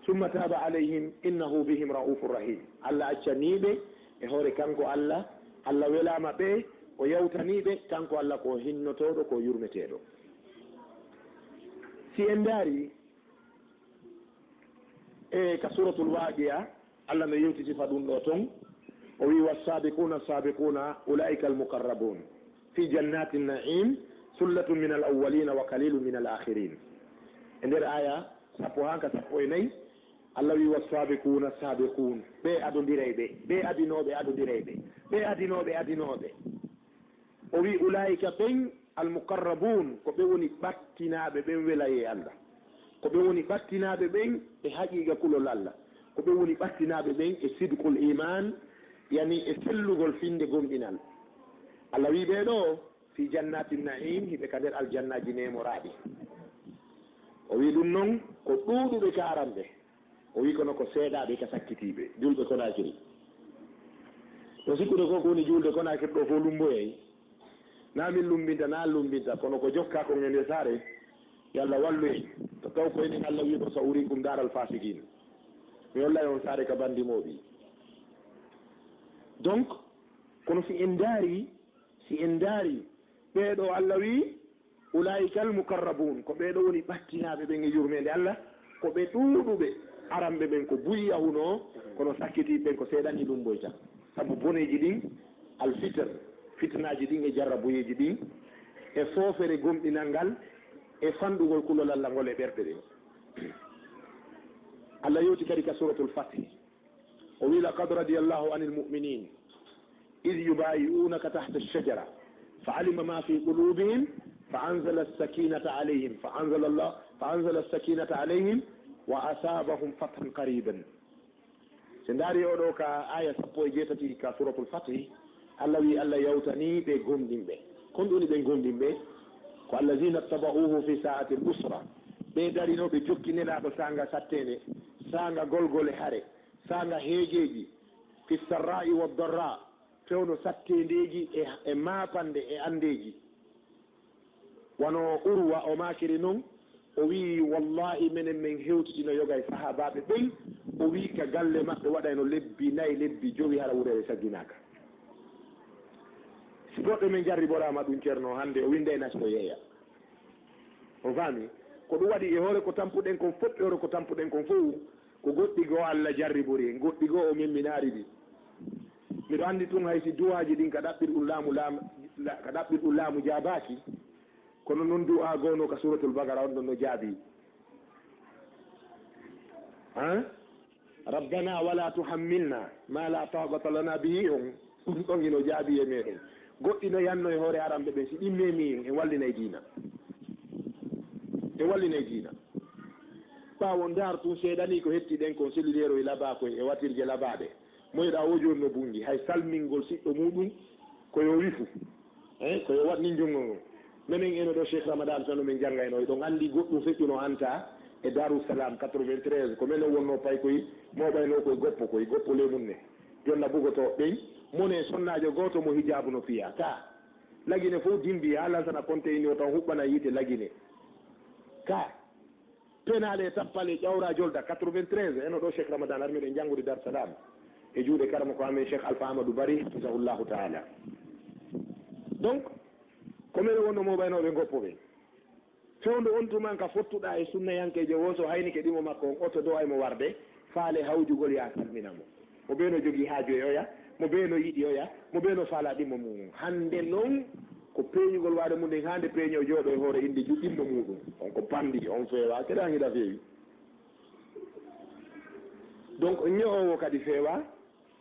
"Summa taaba alayhim innahu bihim ra'ufur rahim." Allah accanii ɓe e hoore kanko Allah, Allah welaama ɓe, o yawtanii ɓe, kanko Allah ko hinnotooɗo, ko yurmeteeɗo. Si en ndaari, e ka Suratul Waqi'a, Allah no yewti sifa ɗum ɗo ton. O wi, "Wassabiquna sabiquna ulaika almuqarrabun fi jannati na'im, sullatun min alawwalina wa qalilun min alakhirin." E nder aya sappo haa ka sappo e nayi, Allah wi, "Wassabiquna sabiqun." Ɓe adondiray ɓe, ɓe adinooɓe adondiray ɓe, ɓe adinooɓe adinooɓe. O wi, "Ulaa'ika ɓen almuqarrabuun, ko ɓe woni ɓattinaaɓe ɓen welayee Allah. Ko ɓe woni ɓattinaaɓe ɓen e haqiiqa kulol Allah. Ko ɓe woni ɓattinaaɓe ɓen e sidqul iimaan, yani e sellugol finnde gomɗinal." Allah wi ɓee ɗoo, Fi jannati na'im, hiɓe ka nder aljannaaji neemoraaɗi. O wi'i ɗum non ko ɗuuɗuɓe ka aranɓe. O wi'i kono ko seeɗaaɓe ka sakkitiiɓe, julɓe Konaakiri. No sikkude ko ko woni julde Konaakiri ɗo fof lumboyay. Na min lumbinta, na an lumbinta, kono ko jokka kon e nde saare. Yo Allah wallu en. To taw ko enen Allah wi'i ɗo sa urikum daaral fasiqin. Mi hollay on saare ka bandi mooɓi. Donc, kono si en ndaari, si en ndaari, ɓee ɗo Allah wi'i, ulaa'ikal muqarrabuun, ko ɓee ɗo woni ɓattinaaɓe ɓen e yurmeende Allah, ko ɓe ɗuuɗuɓe. Aranɓe ɓen ko buy yahunoo, kono sakkitiiɓe ɓen ko seeɗan e lumboyta. Sabu boneeji ɗin, alfitan, fitanaaji ɗin e jarraboyeeji ɗin, e foofere gomɗinal ngal, e fanɗugol kulol Allah ngol e ɓerɗe ɗen. Allah yewti kadi ka Suuratul Fathi. O wi'i, laqad radiyallahu anil mu'minin, idh yubayi'unaka tahta ash-shajara, fa alima ma fi qulubihim, fa anzala as-sakinata alayhim, fa anzala Allah, fa anzala as-sakinata alayhim, wa asabahum fathan qariban. Si ndaari o ɗo ka aya sappo e jeetati ka Suuratul Fathi, Allah wi'i Allah yawtanii ɓe gomɗinɓe. Kon ɗum woni ɓen gomɗinɓe? Ko allazina taba'uhu fi sa'atil usra. Ɓe darinoo ɓe jokki Nelaaɗo saanga satteende, saanga golgole hare, saanga heegeeji, fi sarra'i wa darra, fewndo satteendeeji e, e maapanɗe e anndeeji. Wano Urwa o maakiri non, o wi'i, wallahi, menen men hewtitino yoga e sahaabaaɓe ɓen, o wi'i, ka galle maɓɓe waɗayno lebbi nayi, lebbi jowi, hara wurere sagginaaka. Si goɗɗo men jarriboraama ɗum, Ceerno, hannde o winnday nasto yeeya. On faami? Ko ɗum waɗi e hoore ko tampuɗen kon fof, e hoore ko tampuɗen kon fof, ko goɗɗi goo Allah jarribori en, goɗɗi goo o memminaari ɗi. Miɗo anndi tun hay si duwaaji ɗin ka ɗaɓɓirɗum laamu, laam-, la-, ka ɗaɓɓirɗum laamu jaabaaki, kono non du'a goo no ka Suuratul Baqara on ɗon no jaabi. Han? Rabbana wala tuhammilna ma la taqata lana bihi, on, on ɗon hino jaabi e meɗen. Goɗɗi no yanno e hoore aranɓe ɓen, si ɗin memi en, en wallinay diina. En wallinay diina. Ɓaawo ndaar tun seeɗani ko hetti ɗen kon, selluleeroy labaa koy e watirje labaaɗe. Moyɗa o jooni no bungi, hay salmingol siɗɗo muɗum ko yo wifu. Eh, ko yo waɗ nin junngo ngon. Menen eno ɗo Cheikh Ramadan tan no men janngayno, eɗon anndi goɗɗum feƴƴuno Anta e Darou Salam quatre-vingt-treize, ko menen wonno pay koy, moɓayno koy goppo, koy goppo lemun ne. Jonna bugoto ɓen, mone sonnaajo gooto mo hijaabu no fiya. Ka, Lagine fof dimbi, haa lansana konte ini o tan huɓɓana yiite Lagine. Ka, penaale e tappale ƴawra jolda quatre-vingt-treize, eno ɗo Cheikh Ramadan armi ɗen janngude Dar Salam e juuɗe karama ko amen Cheikh Alpha Amadou Bari, hafisahullahu taala. Donc, ko men wonno moɓaynooɓe goppo ɓen. Fewndo on tuman ka fottuɗaa e sunnayankeejo woo, so haynike ɗimo makko on, oto do ay mo warde, faale hawjugol yaa salmina mo. Mo bee no jogii haaju e oya, mo bee no yiɗi oya, mo bee no faalaa ɗimmo mum. Hannde non ko peeñugol waade mum nden, haa nde peeñoo jooɗo e hoore innde ju-, ɗimmo muuɗum. On ko panndi, on feewaa, kadi an hiɗa feewi. Donc, ño'oowo kadi feewaa.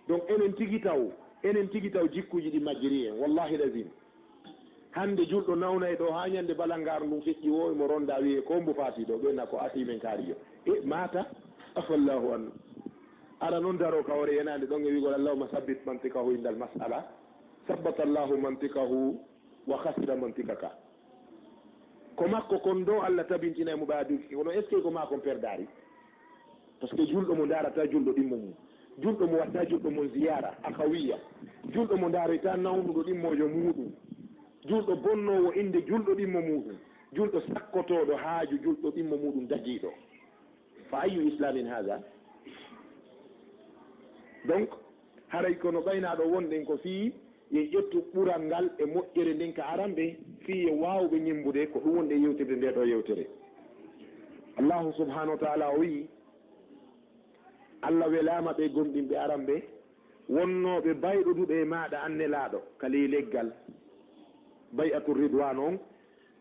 Donc, enen tigi taw, enen tigi taw jikkuuji ɗi majjiri en, wallahi lazim. Hannde julɗo nawnay ɗo haa ñande balangaar ndun feƴƴi woo, emo ronda wi'e ko mbo faati ɗo, ɓe na ko ati men kaari yo. E maata, afallahu anhu. Ara non daro ka hoore yenaande ɗon e wi'gol, "Allahumma sabbit mantiqahu indal mas'ala, sabbata Allahu mantiqahu wa khasira mantiqaka." Ko makko kon do Allah tabintinay mo ɓaadugike, kono est-ce que ko maa kon perdaari? Parce que julɗo mo ndaarata julɗo ɗimmo mum, julɗo mo watta julɗo mon ziyara akhawiya, julɗo mo ndaarita nawnuɗo ɗimmoojo muuɗum, julɗo bonnoowo innde julɗo ɗimmo muuɗum, julɗo sakkotooɗo haaju julɗo ɗimmo muuɗum dagiiɗo. Fa ayyu islamin haza? Donc, haray kono ɓaynaaɗo wonɗen ko fii yo ƴettu ɓural ngal e moƴƴere nden ka aranɓe, fii yo waawɓe ñemmbude ko ɗum wonɗen yewtirde nde ɗo yewtere. Allahu subhanahu wa taala o wi'i, Allah welaama ɓe gomɗinɓe aranɓe, wonnooɓe bayɗoduɓe e maaɗa an Nelaaɗo, ka ley leggal, bay'atu ridwaan on,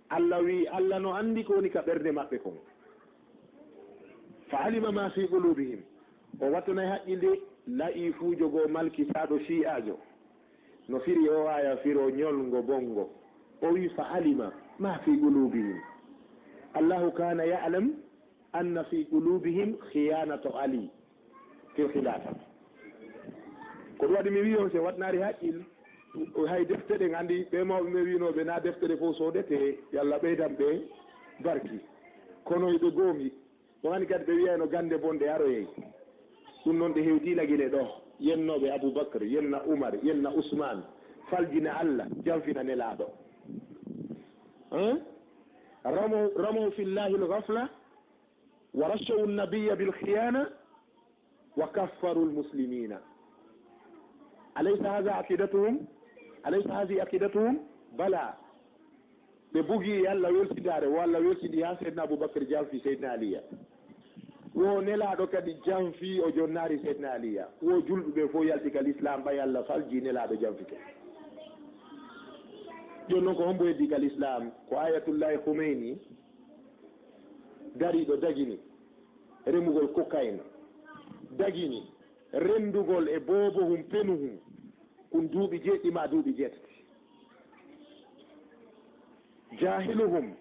Allah wi'i, Allah no anndi ko woni ka ɓernde maɓɓe kon. Fa alima ma fi qulubihim. O wattanay haqqilde la'ifuujo goo malkitaaɗo shi'aajo. No firi o aya firo ñolngo bonngo. O wi'i, "Fa alima ma fi qulubihim." Allahu kana ya'lam anna fi qulubihim khiyanata Ali fil khilafa. Ko ɗum waɗi mi wi'i on, si waɗnaari haqqil, Hay defte ɗen, anndi ɓe mawɓe men wiinooɓe na defte ɗe fof soodete, yo Allah ɓeydan ɓe barki. Kono eɓe goongi. Ɗum anndi kadi ɓe wiyayno gannde bonɗe aroyay. Ɗum noon ɗe hewtiila gila ɗo. Yennooɓe Abubakar, yenna Umar, yenna Usman, faljina Allah, janfina Nelaaɗo. Hein? Ramaw, ramaw fillahi l-ghafla, wa rashawu n-nabiyya bil khiyana, wa kaffaru l-muslimina. Alaysa hadha aqidatuhum? Alaysa hadhihi aqidatuhum? Bala. Ɓe bugi e Allah welsindaare, wo Allah welsindi haa Seydina Abubakar janfi Seydina Aliya. Wo Nelaaɗo kadi janfi, o jonnaari Seydina Aliya. Wo julɓe ɓe fof yalti ka Lislaam, ɓay Allah falji Nelaaɗo janfike. Jooni noon ko hombo heddi ka Lislaam? Ko Ayatullahi Khomeini dariiɗo dagini remugol cocaïne, dagini renndugol e boobohum penuhum, kun duuɓi jeeɗiɗi maa duuɓi jeetati. Jaahiluhum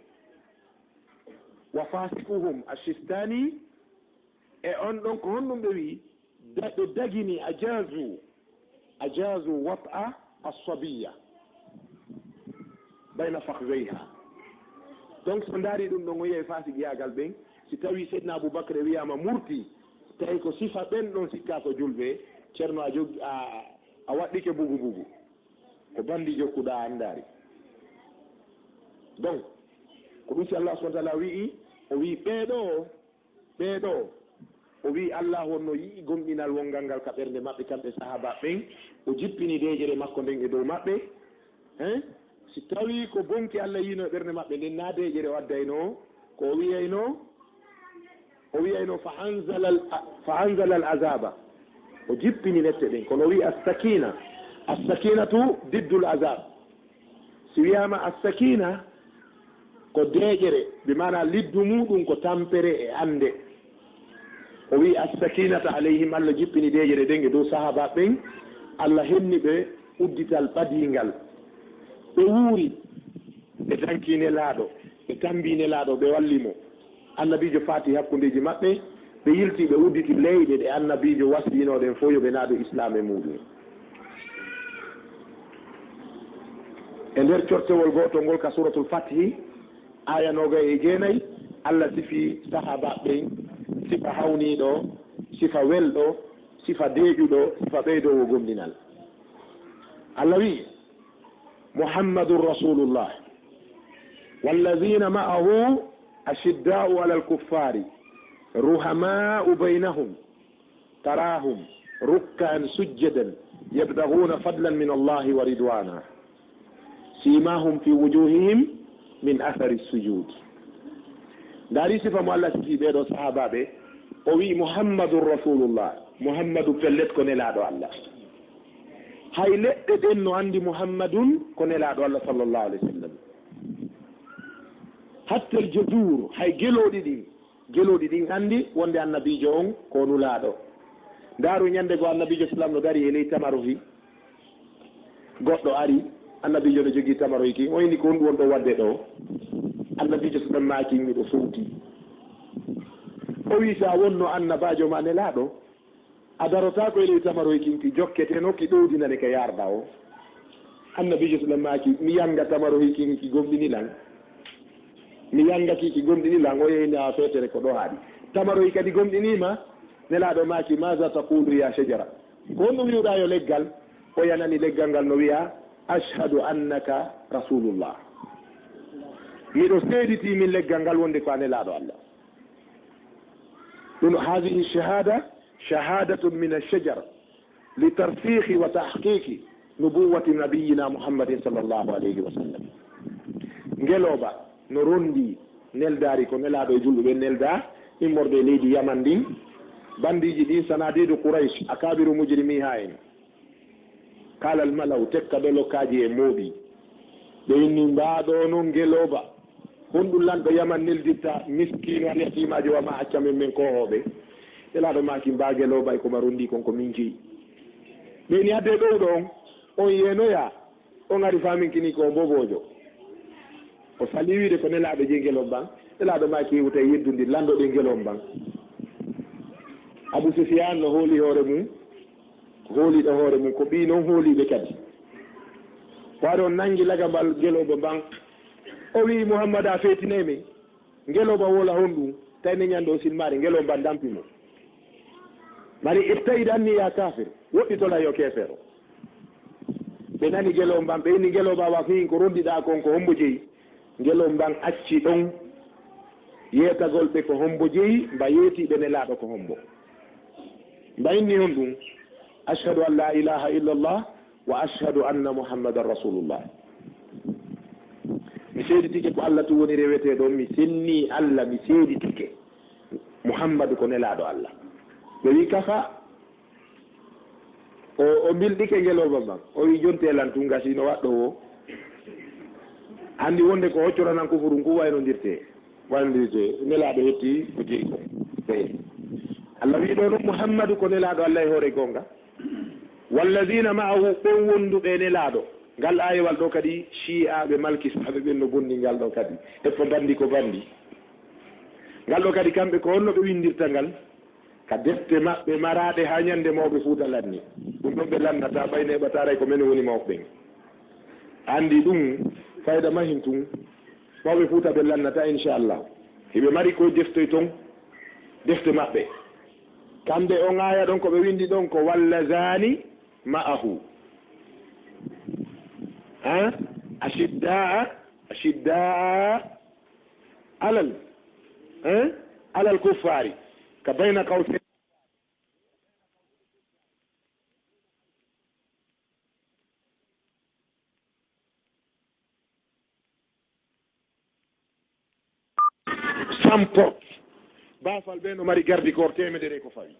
wa faasikuhum Ashistani, e on ɗon ko honɗum ɓe wi'i? Da-, ɓe dagini, ajazu, ajazu wat'a as-sabiyya bayna fakhzayha. Donc, so ndaari ɗum ɗon, o yi'ay faasigiyaagal ɓen. Si tawi Seydina Abubakar e wi'aama murti, tawi ko sifa ɓen ɗon sikkaa ko julɓe, Ceerno a jog-, a, a waɗɗike bugu bugu. Ko bandi jokkuɗaa anndaari. Donc, ko ɗum si Allah subhanahu wa ta'ala wi'i, o wi'i ɓee ɗoo, ɓee ɗoo, o wi'i Allah wonno yi'i gomɗinal wongal ngal ka ɓernde maɓɓe, kamɓe sahaaba ɓen, o jippini deeƴere makko nden e dow maɓɓe. Hein? Si tawii ko bonki Allah yi'ino e ɓernde maɓɓe nden, naa deeƴere o addayno, ko o wi'ayno, o wi'ayno, "Fa anzala al-, fa anzala al-azaba." O jippini lette ɗen, kono o wi'i as-sakina. As-sakinatu diddul azab. Si wi'aama as-sakina, ko deeƴere, bi maana liddu muuɗum ko tampere e annde. O wi'i as-sakinata alayhim, Allah jippini deeƴere ɗen e dow sahaaba ɓen, Allah henni ɓe uddital ɓadiingal. Ɓe wuuri, ɓe danki Nelaaɗo, ɓe tambi Nelaaɗo, ɓe walli mo. Annabiijo faati hakkundeeji maɓɓe, ɓe yilti, ɓe udditi leyɗe ɗe Annabiijo wasiyinoo ɗen fof yo ɓe naadu Islaam e muuɗum. E nder cortewol gootol ngol ka Suuratul Fathi, aaya noogay e jeenay, Allah sifi sahaabaaɓe ɓen sifa hawniiɗo, sifa welɗo, sifa deeƴuɗo, sifa ɓeydoowo gomɗinal. Allah wi'i, "Muhammadun Rasulullah, wallazina ma'ahu ashidda'u alal kuffari, ruhama'u baynahum, tarahum rukkan sujjadan, yabtaghuna fadlan min Allahi wa ridwana. Simahum fi wujuhihim min athari sujud." Ndaari sifa mo Allah sifi ɓee ɗoo sahaabaaɓe, o wi'i, "Muhammadun Rasulullah." Muhammadu pellet ko Nelaaɗo Allah. Hay leɗɗe ɗen no anndi Muhammadun ko Nelaaɗo Allah sallallahu alayhi wa sallam. Hatta al-jadur, hay gelooɗi ɗin, gelooɗi ɗin anndi wonde Annabiijo on ko nulaaɗo. Ndaaru ñannde goo Annabiijo sallam no dari e ley tamarohi. Goɗɗo ari, Annabiijo no jogii tamarohi kin, o inni, "Ko honɗum won ɗo waɗde ɗo?" Annabiijo sallam maaki, "Miɗo fowti." O wi'i, "Sa wonno Annabaajo ma Nelaaɗo, a darotaako e ley tamarohi kin, ki jokketeno, ki ɗowdinane ka yarda o." Annabiijo sallam maaki, "Mi yanga tamarohi kin, ki gomɗini lan. Mi yanga ki, ki gomɗini lan." O yeeyni haa feetere ko ɗo haaɗi. "Tamarohi kadi gomɗinii ma?" Nelaaɗo maaki, "Maza taqulu ya shajara? Ko honɗum wi'uɗaa yo leggal?" O yanani leggal ngal no wi'a, "Ashhadu annaka Rasulullah." Miɗo seeditii min leggal ngal wonde ko a Nelaaɗo Allah. Ɗum, hadhihi shahada, shahadatun min ash-shajar li tarsikhi wa tahqiqi nubuwwati nabiyyina Muhammadin sallallahu alayhi wa sallam. Ngelooba no rondi neldaari ko Nelaaɗo e julɓe ɓen neldaa, immorde e leydi Yaman ndin, bandiiji ɗin, sanadiidu Quraysh, akaabiru mujrimiha en. Kaalal malaw, tekka ɗo lokkaaji e mooɓi. Ɓe inni, "Mbaa ɗoo non ngelooba? Honɗum lanɗo Yaman neldirta miskiino al yatiimaajo wa ma acca men, men koohooɓe?" Nelaaɗo maaki, "Mbaa ngelooba e ko ma rondi kon ko min jeyi." Ɓe inni, "Adde ɗowɗo on, on yeenoya, on ari faaminkinii ko o mboboojo." O salii wiide ko Nelaaɗo jeyi ngelooba. Nelaaɗo maaki, "Wota yeddundir, lanɗo ɗen ngelooba." Abu Sufyaan no hooli hoore mum, hooliiɗo hoore mum, ko ɓii non hooliiɓe kadi. Waari on nangi lagabal ngelooba mban. O wi'i, "Muhammad, a feetinay men." Ngelooba woola honɗun? Tawi ne ñande o silmaade, ngelooba mban dampi mo. Mari, "Ibta'id anni ya kafir." Woɗɗito lan yo keefeero. Ɓe nani ngelooba mban, ɓe inni ngelooba wa fiin ko rondiɗaa kon ko hombo jeyi? Ngelooba mban acci ɗon yeetagol ɓe ko hombo jeyi, mba yeeti ɓe Nelaaɗo ko hombo. Mba inni honɗun? "Ashhadu an la ilaha illallah wa ashhadu anna Muhammadan rasulullah." Mi seeditike ko Allah tun woni reweteeɗo, mi senni Allah, mi seeditike Muhammadu ko Nelaaɗo Allah. Ɓe wi, "Kafa." O, o bilɗike ngelooba mban. O wi, "Jonte lan tun, gasi no waɗɗo wo. Anndi wonde ko hoccoranan kufurun kun waynondirte." Wonde Nelaaɗo hetti ko jeyi kon. Eey. Allah wi'i ɗoo non Muhammadu ko Nelaaɗo Allah e hoore goonga. "Wallazina ma'ahu", ɓen wonduɓe e Nelaaɗo. Ngal aayewal ɗoo kadi, Shi'aaɓe Malkisaaɓe ɓen no bonni ngal ɗoo kadi. Eppa banndi ko banndi. Ngal ɗoo kadi, kamɓe ko honno ɓe winndirta ngal? Ka defte maɓɓe maraaɗe haa ñande mawɓe Fuuta lanni. Ɗun ɗon ɓe lannata, ɓay neeɓataray ko men woni mawɓe ɓen. Anndi ɗun, fayda mahin tun. Mawɓe Fuuta ɓe lannata, inchallah. Hiɓe mari koy deftoy ton, defte maɓɓe. Kamɓe on aaya ɗon ko ɓe winndi ɗon ko "Wallazani ma'ahu." Ha? Ashidda'a, ashidda'a alal, eh? Alal kuffaari. Ka bayna qawsayn. Cent porte. Baafal ɓe no mari garde corps teemedere ko fawi.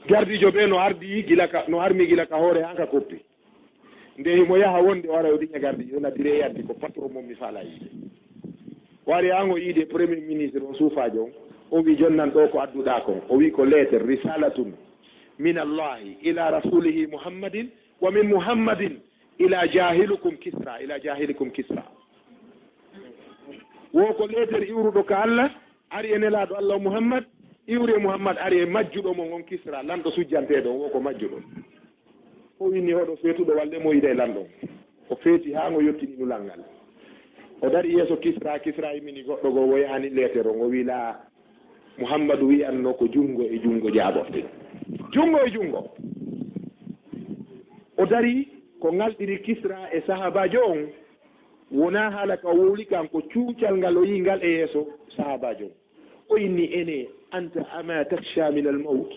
Gardiijo ɓe no ardi gila ka, no armi gila ka hoore haa ka koppi. Nde himo yaha wonde o ara o diña gardiijo, na dire yaddi ko patron mon mi faala yiide. O ari haa ngo yiide premier ministre on suufaajo on, o wi, "Jonnan ɗoo ko adduɗaa kon?" O wi, "Ko lettre, risalatun min Allahi ila rasulihi Muhammadin wa min Muhammadin ila jahilukum Kisra, ila jahilikum Kisra." Wo ko leeter iwruɗo ka Allah, ari e Nelaaɗo Allah Muhammad, iwri e Muhammad, ari e majjuɗo mon on Kisra, lanɗo sujjanteeɗo on, wo ko majjuɗo. O inni oɗo feetuɗo walde mo yiɗa e lanɗo on. O feeti haa ngo yottini nulal ngal. O dari yeeso Kisra, Kisra immini goɗɗo goo, wo yahani leeter on, o wi, "Laa." Muhammadu wi'anno ko junngo e junngo jaaborten. Junngo e junngo. O dari ko ŋalɗiri Kisra e sahaabaajo on, wonaa haala ka wowli kan, ko cuucal ngal o yi'i ngal e yeeso sahaabaajo on. O inni, "Ene, anta ama takhsha min al-mawt?"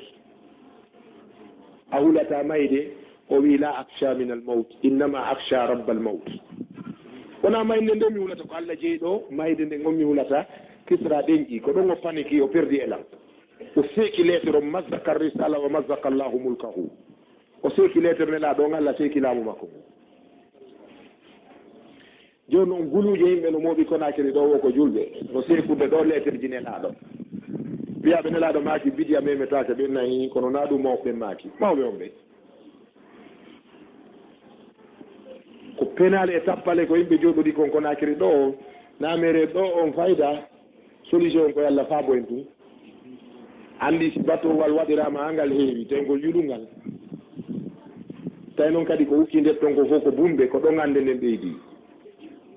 A hulataa mayde? O wi'i, "La akhsha min al-mawt, innama akhsha rabb al-mawt." Wonaa mayde nden mi hulata, ko Allah jeyi ɗoo, mayde nden on mi hulata. Kisra ɗenƴi, ko ɗon o paniki, o perdi e lan. O seeki leeter on, mazzaqa ar-risala wa mazzaqa Allahu mulkahu. O seeki leeter Nelaaɗo on, Allah seeki laamu makko ngun. Jooni non guluuje yimɓe no mooɓi Konaakiri ɗoo wo ko julɓe, no seekude ɗoo leeterji Nelaaɗo. Wiyaaɓe Nelaaɗo maaki bidiya memetaake, ɓen nahi, kono naa ɗum mawɓe ɓen maaki. Mawɓe on ɓe. Ko penaale e tappale ko yimɓe jooɗodi kon Konaakiri ɗoo, naa mere ɗoo on fayda. Solution ko yo Allah faabo en tun. Anndi si batowal waɗiraama haa ngal heewi, tawi ngol yulungal. Tawi noon kadi ko ukkii nder ton ko fof ko bumɓe, ko ɗon annde nden ɓeydi.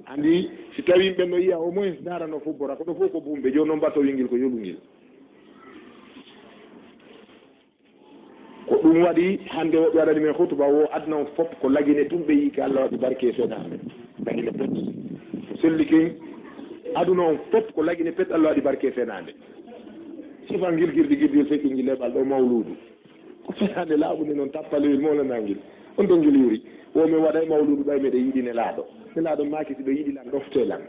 Anndi si tawi yimɓe no yiya au moins ndaara no fubbora, kono fof ko bumɓe. Jooni noon batowel ngel ko yolungel. Ko ɗum waɗi hannde woɓɓe waɗani men hutuba wo aduna on fof ko lagine tun ɓe yii ka Allah waɗi barke e fenaande. Lagine pet. Ko selli ken aduna on fof ko lagine pet Allah waɗi barke e fenaande. Sifan ngilgirdi girdil fekki ngil leɓal ɗo mawluudu. Ko fenaande laaɓunde noon tappalewel mawlanaa ngel. On ɗon ngel yuri. Wo min waɗay mawluudu ɓay meɗen yiɗi Nelaaɗo. Nelaaɗo maaki si ɓe yiɗi lan ɗofte lan.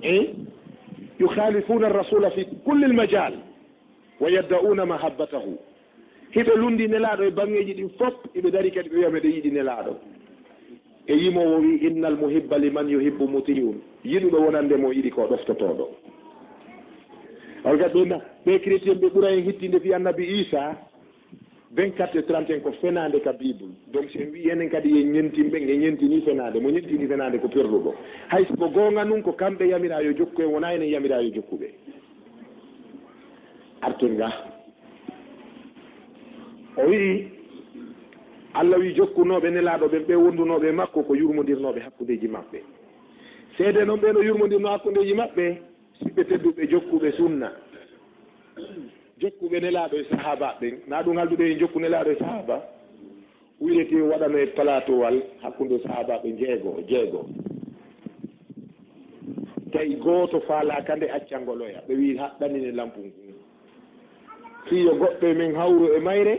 Eh? Yukhalifuna ar-rasula fi kulli al-majal. Wa yadda'una mahabbatahu. Hiɓe lundi Nelaaɗo e baŋŋeeji ɗin fof, hiɓe dari kadi ɓe wi'a meɗen yiɗi Nelaaɗo. E yimoowo wi, "Innal muhibba liman yuhibbu muti'un." Yiɗuɗo wonande mo yiɗi ko ɗoftotooɗo. On kadi ɓe na, ɓe chrétien ɓe ɓura en hittinde fi annabi Isa, vingt-quatre et trente et un ko fenaande ka Bible. Donc si en wi enen kadi en ñentin ɓen, en ñentini fenaande. Mo ñentini fenaande ko perluɗo. Hay so ko goonga nun ko kamɓe yamira yo jokku en, wona enen yamira yo jokku ɓe. Arten ga. O wi'i, Allah wi jokkunooɓe Nelaaɗo ɓen, ɓe wondunooɓe e makko ko yurmondirnooɓe hakkundeeji maɓɓe. Seede non ɓe no yurmondirnoo hakkundeeji maɓɓe, siɓɓe tedduɓe jokkuɓe sunna. Jokkuɓe Nelaaɗo e sahaabaaɓe ɓen, na ɗum haldude en jokku Nelaaɗo e sahaaba? Wiyrete waɗano e palaatowal hakkunde sahaabaaɓe jeego, jeego. Tawi gooto faalaaka nde accangol oya. Ɓe wiyi haɗɗani ne lampun kun. Fii yo goɗɗo e men hawru e mayre,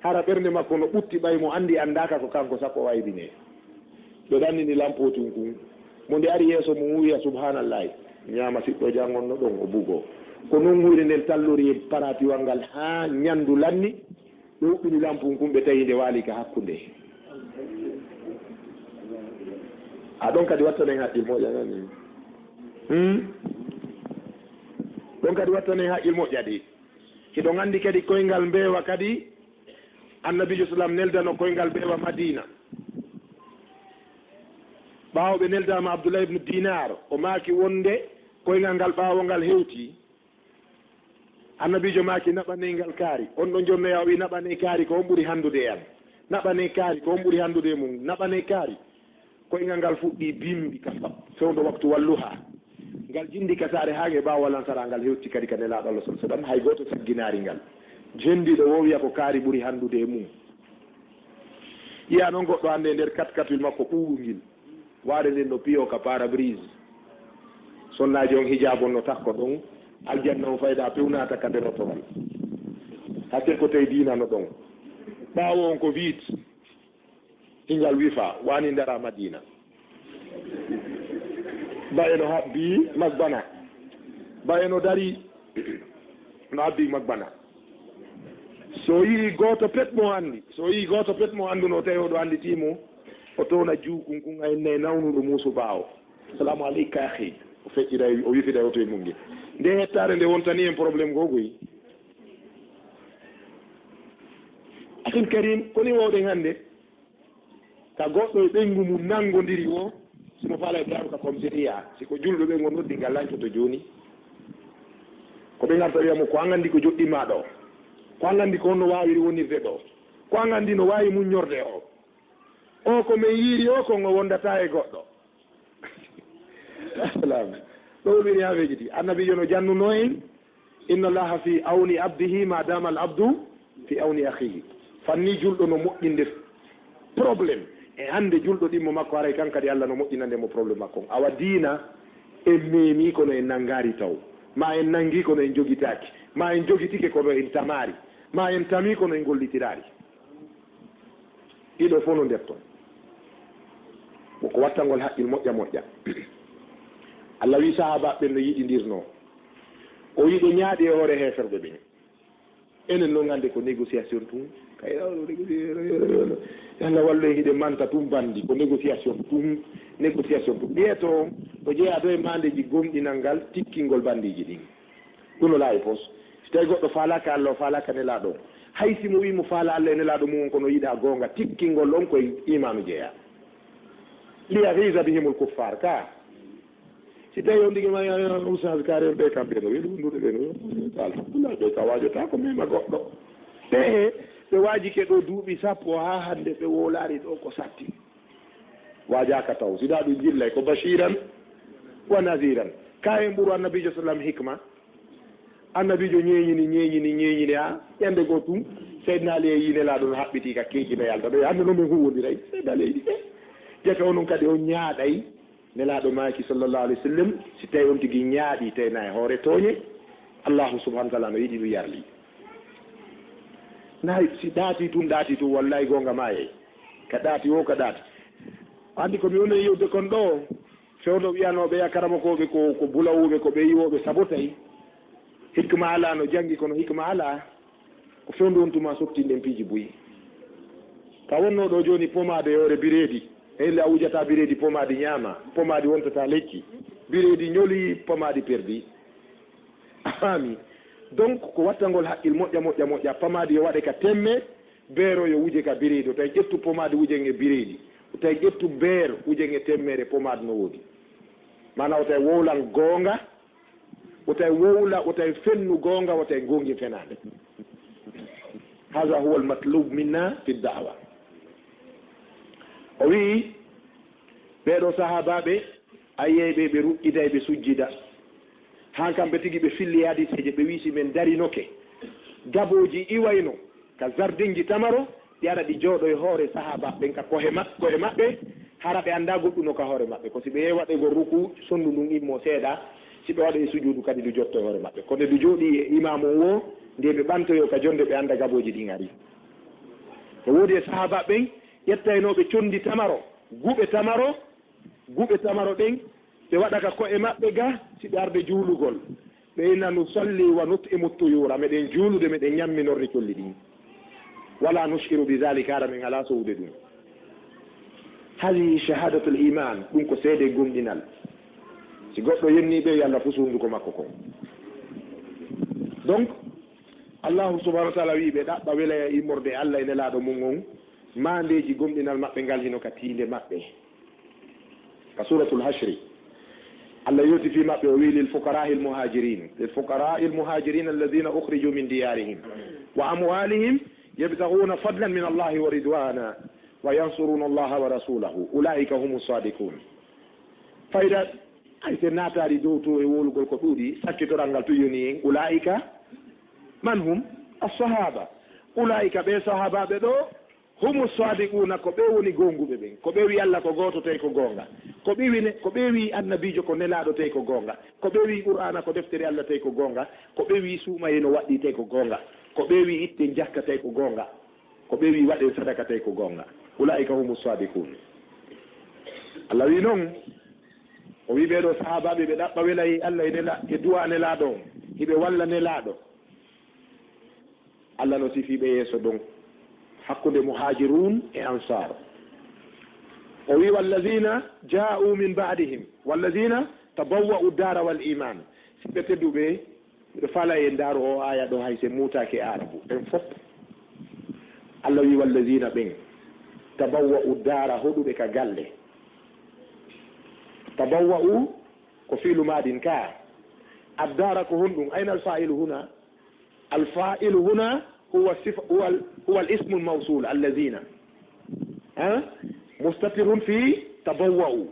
hara ɓernde makko no ɓutti ɓay mo anndi anndaaka ko kanko sakko waybinee. Ɓe ɗannini lampootun kun. Mo nde ari yeeso mum wiya, "Subhaanallahi." Ñaama siɗɗo jangon no ɗon o bugoo. Ko non huyre nden tallori e paraatiwal ngal haa ñanndu lanni. Ɓe huɓɓini lampun kun, ɓe tawi nde waali ka hakkunde. A ɗon kadi wattanen haqqil moƴƴa nani. Hmm? Ɗon kadi wattanen haqqil moƴƴa de. Hiɗon anndi kadi koyngal mbeewa kadi, Annabiijo sallam neldano koyngal mbeewa Madiina. Ɓaawo ɓe neldaama Abdullah ibn Dinar, o maaki wonde koyngal ngal ɓaawo ngal hewti. Annabiijo maaki, "Naɓanee ngal kaari." On ɗon jonnoya o wi'i, "Naɓanee kaari, ko on ɓuri hanndude e an. Naɓanee kaari, ko on ɓuri hanndude e mum. Naɓanee kaari." Koyngal ngal fuɗɗi bimbi ka fa-, fewndo waktu walluha. Ngal jindi ka saare haa nge ɓaawo lansara ngal hewti kadi ka Nelaaɗo Allah sallallahu alaihi wasallam. Hay gooto sagginaari ngal. Jendiiɗo wo wi'a ko kaari ɓuri hanndude e mum. Yi'a non goɗɗo hannde e nder katkatul makko ɓuuɓungil. Waare nden no piyo ka pare-brise. Sonnaaji on hijaabu on no takko ɗon. Aljanna on fayda pewnata ka nder otoral. Hakke ko tawi diina no ɗon. Ɓaawo on ko viit. Hingal wifa, wani ndara Madina. Ba eno habbi magbana. Ba eno dari no habbi magbana. So yi gooto pet mo anndi, so yi gooto pet mo annduno tawi oɗo anndi timo, o towna juukun kun ay nay nawnuɗo muusu ɓaawo. "Salamu aleyka, akhi." O feƴƴiray, o wifida oto e mum nge. Nde hettaare nde wontani en problème goo goy. Ahin Karim, koni wawɗen hannde? Ka goɗɗo e ɓeyngu mum nanngondiri o, simo faala e ɓeyaaru ka commissariat, si ko julɗo ɓe ngo noddi ngal lancoto jooni. Ko ɓe ngarta wiya mo, "Ko an anndi ko joɗɗi ma ɗo? Ko an anndi ko honno waawiri wonirde ɗo? Ko an anndi no waawi muññorde o? O ko men yiiri o, ko ngo wondata e goɗɗo." Salam. Ɗo woni haa weejiti. Annabiijo no jannuno en, "Inna Allaha fi awni abdihi ma dama al abdu fi awni akhihi." Fanni julɗo no moƴƴinde problème. E hannde julɗo ɗimmo makko, haray kan kadi Allah no moƴƴinande mo problème makko on. Awa diina, en meemi kono en nanngaari taw. Ma en nanngi kono en jogitaaki. Ma en jogitike kono en tamaari. Ma en tami kono en gollitiraari. Ɗiɗo fof no nder ton. Ko wattangol haqqil moƴƴa moƴƴa. Allah wi sahaabaaɓe ɓen no yiɗindirnoo. O wi ɓe ñaaɗi e hoore heeferɓe ɓen. Enen non hannde ko négociation tun. Kay, Allah wallu en hiɗen manta tun banndi, ko négociation tun, négociation tun. Ɓeeto, ko jeyaa to e maandeeji gomɗinal ngal, tikkingol banndiiji ɗin. Ɗum no laawi pos. Si tawi goɗɗo faalaaka Allah, o faalaaka Nelaaɗo on. Hay si mo wii mo faala Allah e Nelaaɗo mum on, kono yiɗaa goonga, tikkingol on koye iimaanu jeyaa. "Li yaghiza bihimul kuffar," ka. Si tawi on tigi ma, "Ya, ya, Oustaz, kaare on ɓe kamɓe no, weɗu nduɗe ɓe no, alhamdulillah, ɓe ka waajotaa ko mema goɗɗo." Ɓe, ɓe waajike ɗo duuɓi sappo haa hannde ɓe wowlaali ɗo ko satti. Waajaaka taw. Sida ɗum jillay ko bashiran wa naziran. Ka en ɓuru Annabiijo sallam hikma. Annabiijo ñeeñini, ñeeñini, ñeeñini, haa ñande goo tun, Seydina Ali e yii Nelaaɗo no haɓɓiti ka keeci no yalta ɗo. Hannde no men huwondiray. Seydina Ali e yiɗi ɓe. Jaka onon kadi on ñaaɗay. Nelaaɗo maaki sallallahu alayhi wa sallam, si tawi on tigi ñaaɗi, tawi na e hoore tooñe, Allahu subhanahu wa ta'ala no yiɗi ɗum yarli. Nayi, si ɗaati tun, ɗaati tun, wallahi goonga maayay. Ka ɗaati wo, ka ɗaati. Anndi ko mi woni e yi'ude kon ɗo, fewndo wiyanooɓe ya karamokooɓe ko, ko bulawuɓe, ko ɓe yiwooɓe sabotay. Hikma alaa no janngi, kono hikma alaa. Ko fewndo on tuma sottinɗen piiji buy. Ka wonno ɗo jooni pomaade e hoore bireedi. E ille a wujata bireedi pomaadi ñaama, pomaadi wontata lekki. Bireedi ñoli, pomaadi perdi. A faami? Donc, ko wattangol haqqil moƴƴa, moƴƴa, moƴƴa. Pomaadi yo waɗe ka temme, beero yo wuje ka bireedi. O tawi ƴettu pomaadi wujen e bireedi. O tawi ƴettu beer wujen e temmeere pomaadi no woodi. Maana o tawi wowlan goonga, o tawi wowla, o tawi fennu goonga, o tawi goongi fenaande. Haza huwa al-matlub minna fi da'wa. O wi'i, ɓee ɗoo sahaabaaɓe, a yi'ay ɓe, ɓe ruƴƴitay, ɓe sujjida. Haa kamɓe tigi ɓe filli hadiiseeje, ɓe wi'i, si men darinoke gabooji iwayno ka jardinji tamaro, ɗi ara ɗi jooɗo e hoore sahaabaaɓe ɓen ka ko'e ma-, ko'e maɓɓe, hara ɓe anndaa goɗɗun no ka hoore maɓɓe. Ko si ɓe yehi waɗoygol ruku, sonndu ndun immoo seeɗa, si ɓe waɗoyi sujuudu kadi ndu jotto e hoore maɓɓe. Kono nde ndu jooɗii e imaamu on woo, nde ɓe ɓantoyoo ka jonnde, ɓe annda gabooji ɗin arii. No woodi e sahaabaaɓe ɓen ƴettaynooɓe conndi tamaro, guɓe tamaro, guɓe tamaro ɗen, ɓe waɗa ka ko'e maɓɓe ga, si ɓe arde juulugol. Ɓe inna, "Nusalli wa nut'imu tuyura, meɗen juulude, meɗen ñamminorde colli ɗin. Wala nush'iru bi zalika, hara men alaa sowude ɗum." Hadihi shahadatul iman, ɗum ko seede gomɗinal. Si goɗɗo yennii ɓe, yo Allah fusu hunnduko makko kon. Donc, Allahu subhanahu wa ta'ala wi'i ɓe ɗaɓɓa welaya immorde e Allah e Nelaaɗo mum on, maandeeji gomɗinal maɓɓe ngal hino ka tiinde maɓɓe. Ka Suratul Hashri, Allah yewti fii maɓɓe, o wi'i, "Lil fuqara'il muhajirin, lil fuqara'il muhajirin alladhina ukhriju min diyarihim wa amwalihim yabtaghuna fadlan min Allahi wa ridwana wa yansuruna Allaha wa rasulahu, ulaika humus sadiqun." Fayda, ay, si en naataali dow to e wowlugol ko ɗuuɗi, sakkitoral ngal tun yoni en, ulaika man hum as-sahaba. Ulaika, ɓee sahaabaaɓe ɗoo, humu sadiquna, ko ɓe woni goonguɓe ɓen. Ko ɓe wi'i Allah ko gooto, tawi ko goonga. Ko ɓe wi'i ne-, ko ɓe wi'i Annabiijo ko Nelaaɗo, tawi ko goonga. Ko ɓe wi'i Qur'aana ko deftere Allah, tawi ko goonga. Ko ɓe wi'i suumayee no waɗɗii, tawi ko goonga. Ko ɓe wi'i itten jakka, tawi ko goonga. Ko ɓe wi'i waɗen sadaka, tawi ko goonga. Ulaa'ika humu sadiqun. Allah wi'i non, o wi'i ɓee ɗoo sahaabaaɓe ɓe ɗaɓɓa welayee Allah e Nela-, e du'a Nelaaɗo on. Hiɓe walla Nelaaɗo. Allah no sifii ɓe yeeso ɗon, hakkunde Muhaajiruun e Ansaar. O wi'i, "Wallazina jaa'u min ba'dihim, wallazina tabawwa'u daara wal iimaan." Si ɓe tedduɓe, miɗo faalaa en ndaaru oo aaya ɗoo, hay si en muutaaki e Aarabu, en fof. Allah wi'i, "Wallazina", ɓen, "tabawwa'u daara", hoɗuɓe ka galle. Tabawwa'u ko fiilu maadin ka. Addaara ko honɗum? Ayna al faa'ilu huna? Al faa'ilu huna huwa sifa, huwa al, huwa al ismu al mawsul, allazina. Ha? Mustatirun fi tabawwa'u.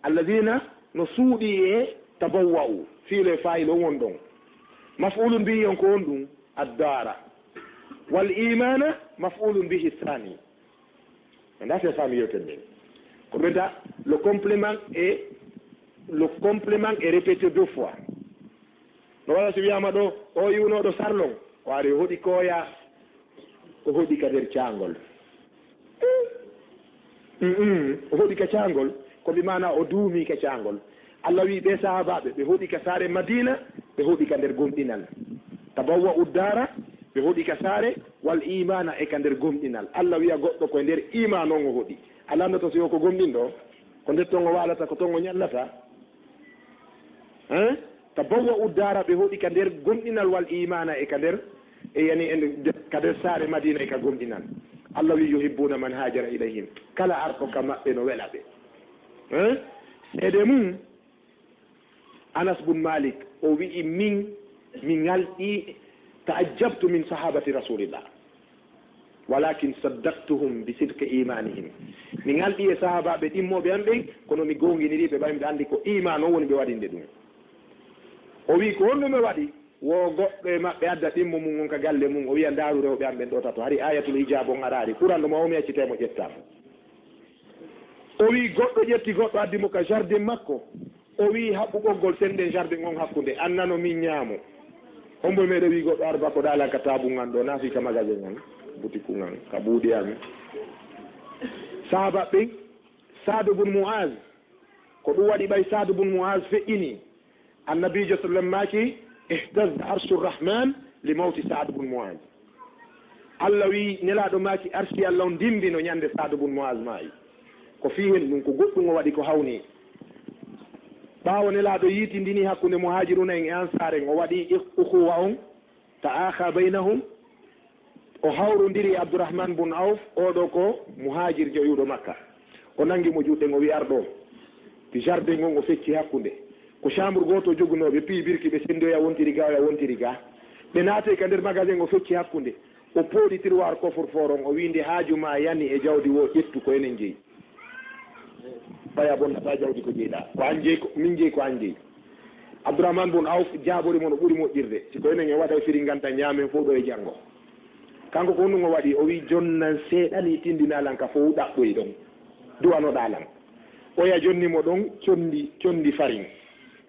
Allazina no suuɗii e tabawwa'u. Fiilu e faa'il on won ɗon. Maf'ulun bihi on ko honɗum? Addaara. Wal iimaana maf'ulun bihi thani. Ndaa si a faami yewtere nden. Ko ɓe da, le complément est, le complément est répété deux fois. No wala si wiyaama ɗoo, o iwnooɗo sarlon, o ari o hoɗi kooya, o hoɗi ka nder caangol. Mm, mm, o hoɗi ka caangol, ko bi maana o duumii ka caangol. Allah wi'i ɓee sahaabaaɓe, ɓe hoɗi ka saare Madiina, ɓe hoɗi ka nder gomɗinal. Tabawwa'u daara, ɓe hoɗi ka saare, wal iimaana, e ka nder gomɗinal. Allah wi'a goɗɗo ko e nder iimaan on o hoɗi. A landoto si o ko gomɗinɗo? Ko nder ton o waalata, ko ton o ñallata? Hein? Tabawwa'u daara, ɓe hoɗi ka nder gomɗinal, wal iimaana, e ka nder, e yani, en, ka nder saare Madiina e ka gomɗinal. Allah wi'i, "Yuhibbuuna man haajara ilayhim." Kala arɗo ka maɓɓe no wela ɓe. Hein? Seede mum, Anas bun Malik, o wi'i, min, mi ŋalɗi, ta'ajjabtu min sahabati Rasulillah, walakin saddaqtuhum bi sidqi imanihim. Mi ŋalɗi e sahabaaɓe ɗimmooɓe am ɓen, kono mi goonginiri ɓe, ɓay miɗo anndi ko iman on woni ɓe waɗinde ɗum. O wi'i, ko honɗum ɓe waɗi? Wo goɗɗo e maɓɓe adda ɗimmo mum on ka galle mum, o wi'a, "Ndaaru rewɓe am ɓen ɗoo tato." Hari ayatul hijab on araali. Kuran ɗo mo o mi accitay mo ƴettaa mo. O wi'i goɗɗo ƴetti goɗɗo addi mo ka jardin makko. O wi'i, "Haɓɓu ɓoggol, senɗen jardin on hakkunde, an nano, min ñaamo." Hombo e meɗen wi'i goɗɗo, "Ar bako ɗaalan ka taabun an ɗoo, naa fii ka magasin an, butiku an, ka buuɗi an." Sahaaba ɓen, Saadu bun Mu'az, ko ɗum waɗi ɓay Saadu bun Mu'az feƴƴini. Annabiijo sallam maaki, "Ihtazza arshu rahman li mawti Saadu bun Mu'az." Allah wi'i, Nelaaɗo maaki, arsi Allah on dimmbino ñande Saadu bun Mu'az maayi. Ko fii hen ɗum, ko goɗɗum o waɗi ko hawni. Ɓaawo Nelaaɗo yiitindini hakkunde Muhaajiruuna en e Ansaar en, o waɗi ukhuwa on, ta'akha baynahum, o hawrondiri e Abdurrahman bun Awf, oo ɗoo ko muhaajirjo iwɗo Makka. O nangi mo juuɗe, o wi'i, "Ar ɗoo." Jardin on o fecci hakkunde. Ko chambre gooto o jogunoo, ɓe piyi birki, ɓe sendoya, wontiri ga, oya wontiri ga. Ɓe naati ka nder magasin, o fecci hakkunde. O pooɗi tiroir coffre-fort on, o wi'i, "Nde haaju maa yani e jawdi woo, ƴettu, ko enen jeyi." Ɓay a bonnata jawdi ko jeyɗaa. Ko an jeyi, ko min jeyi, ko an jeyi. Abdourahmane bun Awf jaabori mo no ɓuri moƴƴirde. Si ko enen en waɗay firi nganta ñaamen fof ɗo e janngo. Kanko ko honɗum o waɗi? O wi'i, "Jonnan seeɗa ni tindinaa lan ka fow ɗaɓɓoy ɗon. Duwanoɗaa lan." Oya jonni mo ɗon condi, condi farin.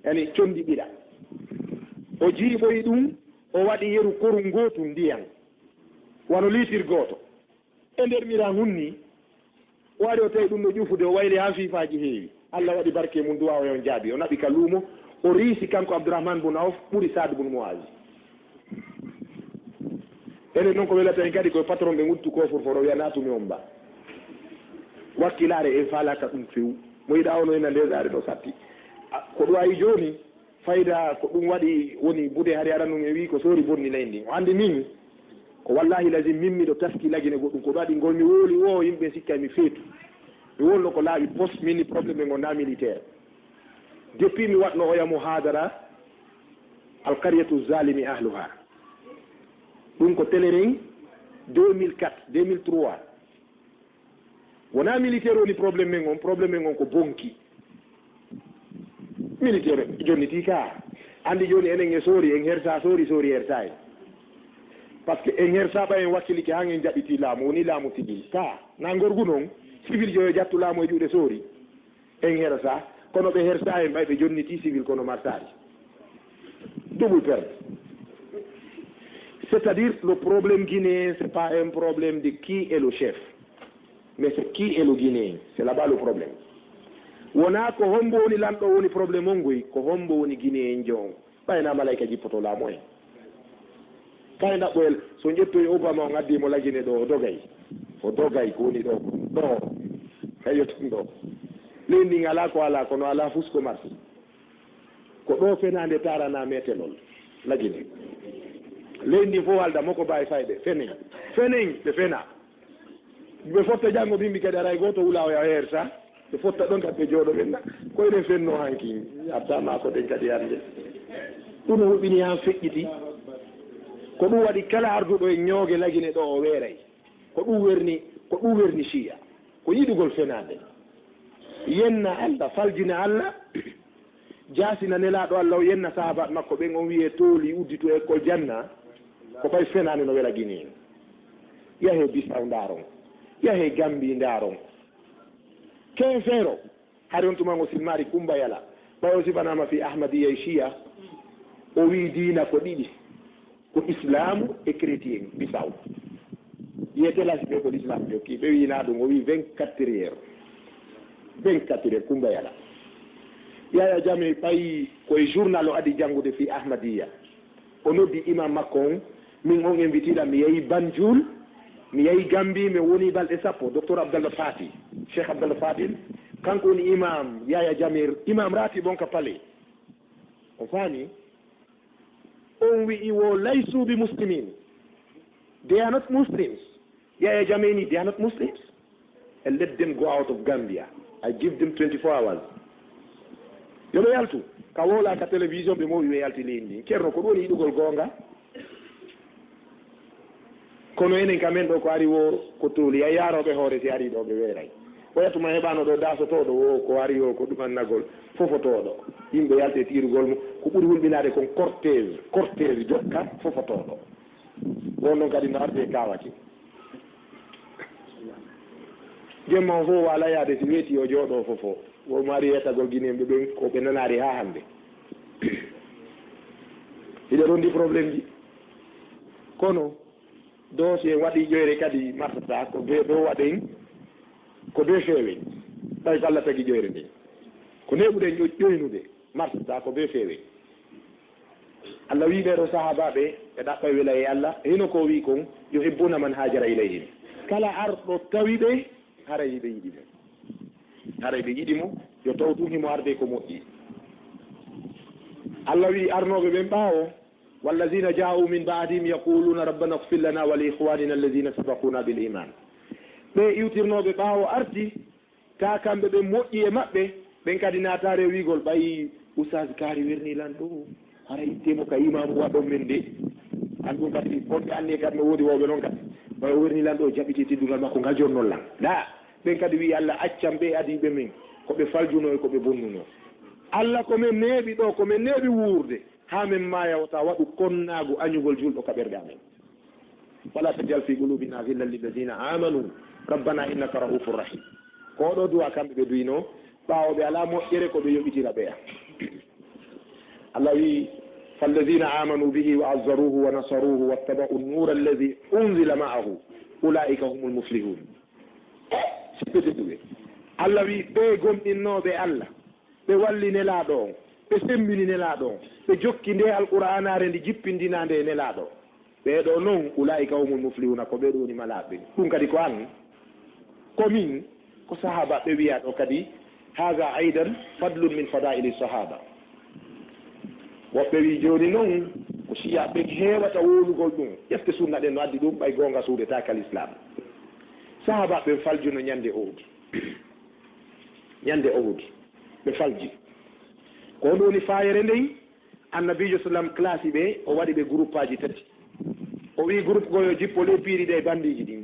Yani condi ɗiɗa. O jiiɓoyi ɗum, o waɗi yeru koru ngootu ndiyan. Wano liitir gooto. E nder miran hun ni, o ari o tawi ɗum no ƴufude, o wayli haa fiifaaji heewi. Allah waɗi barke mum, duwaawo on jaabi. O naɓi ka luumo, o riisi kanko Abdourahmane bun Awf ɓuri Saad bun Muaz. Enen non ko welata en kadi koye patron ɓe nguttu ko furforo wiya naatumi on ba. Wakkilaare en faalaaka ɗum few. Mo yiɗa ono ena nde zaare ɗo satti. A, ko ɗum ayi jooni, fayda ko ɗum waɗi woni bude hari aranum e wi ko soori bonni nayi ndin. O anndi min, ko wallahi lazim min miɗo taski lagine goɗɗum. Ko ɗum waɗi ngol mi wowli wo yimɓe sikkay mi feetu. Mi wowlno ko laaɓi poste, min ni problème ngo na militaire. Depuis mi waɗno oya muhadara, Alqaryatu zalimi ahluha. Ɗum ko Telerin deux mille quatre, deux mille trois. Wona militaire woni problème men on, problème men on ko bonki. Militaire jonniti ka. Anndi jooni enen e soori, en hersa soori, soori hersa en. Parce que en hersa ɓay en wakkilike han en jaɓiti laamu, woni laamu civil. Ka, na ngorgu non, civil jo yo jattu laamu e juuɗe soori. En hersa, kono ɓe hersa en ɓay ɓe jonniti civil kono marsaari. Double perte. C'est-à-dire, le problème guinéen, c'est pas un problème de qui est le chef, mais c'est qui est le Guinéen. C'est là-bas le problème. Wona ko hombo woni lanɗo woni problème on goy, ko hombo woni Guinéen jo on. Ɓay na malayka jippoto laamu en. Kay ɗaɓɓoyel, so ƴettoy Obama on addi mo lagine ɗo, o dogay. O dogay ko woni ɗo, ɗo. Kayo tun ɗo. Leydi ndin alaa ko alaa, kono alaa fusko marsi. Ko ɗo fenaande taarana metelol. Lagine. Leydi ndin fof haalda mo ko baawi fayde. Fenen. Fenen, ɓe fena. Ɓe fotta janngo bimbi kadi aray gooto wula o yaha hersa. Ɓe fotta ɗon kadi ɓe jooɗo ɓenna. Ko enen fenno hanki. Arta ma ko ɗen kadi hannde. Ɗum hulɓini han feƴƴiti. Ko ɗum waɗi kala arduɗo e ñooge lagine ɗo o weeray. Ko ɗum werni, ko ɗum werni Shiya. Ko yiɗugol fenaande. Yenna Allah, faljina Allah, jaasina Nelaaɗo Allah, o yenna sahaabaaɓe makko ɓen, on wi'e tooli udditu e école janna, ko ɓay fenaande no wela Guinée en. Yahee Bissau ndaaron, yahee Gambie ndaaron. Keefeero, hari on tuma ngo silmaari Kumba Yala, ɓay o sifanaama fii Ahmadiyya e Shiya, o wi'i diina ko ɗiɗi. Ko Islaamu e chrétien Bissau. Yiyete lasi ɓe ko l'islam jokki. Ɓe wi'inaa ɗum, o wi'i vingt-quatre heures. Vingt-quatre heures, Kumba Yala. Yaya Jammeh ɓay ko e journal o adi janngude fii Ahmadiyya. O noddi imam makko on, min on invitiɗa, mi yahi Banjul, mi yahi Gambie, mi woni balɗe sappo, Docteur Abdallah Fati, Cheikh Abdallah Fadil, kanko woni imam Yaya Jammeh, imam ratib on ka palais. O faami? On wi'i wo laysu bi muslimin. They are not Muslims. Yaya Jammeh ni, they are not Muslims. And let them go out of Gambia. I give them twenty-four hours. Yo ɓe yaltu. Ka wola ka télévision ɓe mowi ɓe yalti leydi ndi. Ceerno, ko ɗum woni yiɗugol goonga? Kono enen ka men ɗo ko ari wo ko tooli, a yaarooɓe hoore si ari ɗo ɓe weeray. Oya tuma heɓaano ɗo daasotooɗo wo ko ari wo ko ɗumannagol fofotooɗo. Yimɓe yalti e tiirugol mo, ko ɓuri hulɓinaade kon cortège, cortège jokka fofotooɗo. Won ɗon kadi no arde e kaawake. Jemma on fof waala yaade si weeti o jooɗo fofo. Wo mo ari yettagol Guinéen ɓe ɓen ko ɓe nanaari haa hannde. Hiɗa rondi problème ji. Kono, do si en waɗi ƴoyre kadi martata ko be ɗo waɗen, ko be feewen. Tawi ko Allah tagi ƴoyre nden. Ko neɓuɗen ƴo-, ƴoynude, martata ko be feewen. Allah wi'i ɓee ɗo sahaabaaɓe, ɓe ɗaɓɓay wela e Allah, hino ko wi'i kon, "Yuhibbuna man hajara ilayhim." Kala arɗo tawi ɓe, haray hiɓe yiɗi mo. Haray ɓe yiɗi mo, yo taw tun himo arde ko moƴƴi. Allah wi'i arnooɓe ɓen ɓaawo, "Wallazina ja'u min ba'dihim yaquluna rabbana ighfir lana wa li ikhwanina alladhina sabaquna bil iman." Ɓe iwtirnooɓe ɓaawo arti, ta kamɓe ɓe moƴƴi e maɓɓe, ɓen kadi naataare wi'ugol ɓay Oustaz Kaari werni lan ɗo, haray ittee mo ka imaamu waɗon men de. An ɗum kadi, wonɓe anni kadi no woodi wowɓe non kadi. Ɓay o werni lan ɗo, jaɓiti teddungal makko ngal jonnon lan. Da, Ɓen kadi wi'i Allah accan ɓee adiiɓe men, ko ɓe faljunoo e ko ɓe bonnunoo. Allah ko men neeɓi ɗoo, ko men neeɓi wuurde, haa men maaya wota waɗu konnaagu añugol julɗo ka ɓerɗe amen. Wala tajal fi qulubina ghillan lilladina amanu rabbana innaka raufur rahim. Ko oɗo du'a kamɓe ɓe duyno, ɓaawo ɓe alaa moƴƴere ko ɓe yoɓitira ɓeya. Allah wi, falladina amanu bihi wa azzaruhu wa nasaruhu wattaba'u nura alladhi unzila ma'ahu ulaika humul muflihun. Sippete ɗuɓe. Allah wi, ɓe gomɗinnooɓe Allah, ɓe walli nelaaɗo on, ɓe sembini nelaaɗo on, ɓe jokki nde alqur'aanaare ndi jippindinaande e nelaaɗo. Ɓee ɗoo non, ulaa'ika humul muflihuna, ko ɓee ɗoo woni malaaɓe. Ɗum kadi ko an, ko min, ko sahaabaaɓe wiyaa ɗoo kadi, haza aidan fadlun min fadaili sahaba. Woɓɓe wii jooni non, ko siyaaɓe ɓen heewata wowlugol ɗum. Ƴefte sunna ɗen no addi ɗum, ɓay goonga suuɗetaake al islam. Sahaabaaɓe ɓen faljuno ñande Uhud. Ñande Uhud, ɓe falji. Ko honɗum woni faayere nden? Annabiijo sallam classe ɓe, o waɗi ɓe groupe aji tati. O wi'i groupe goo yo jippo ley piiri ɗi e bandiiji ɗin.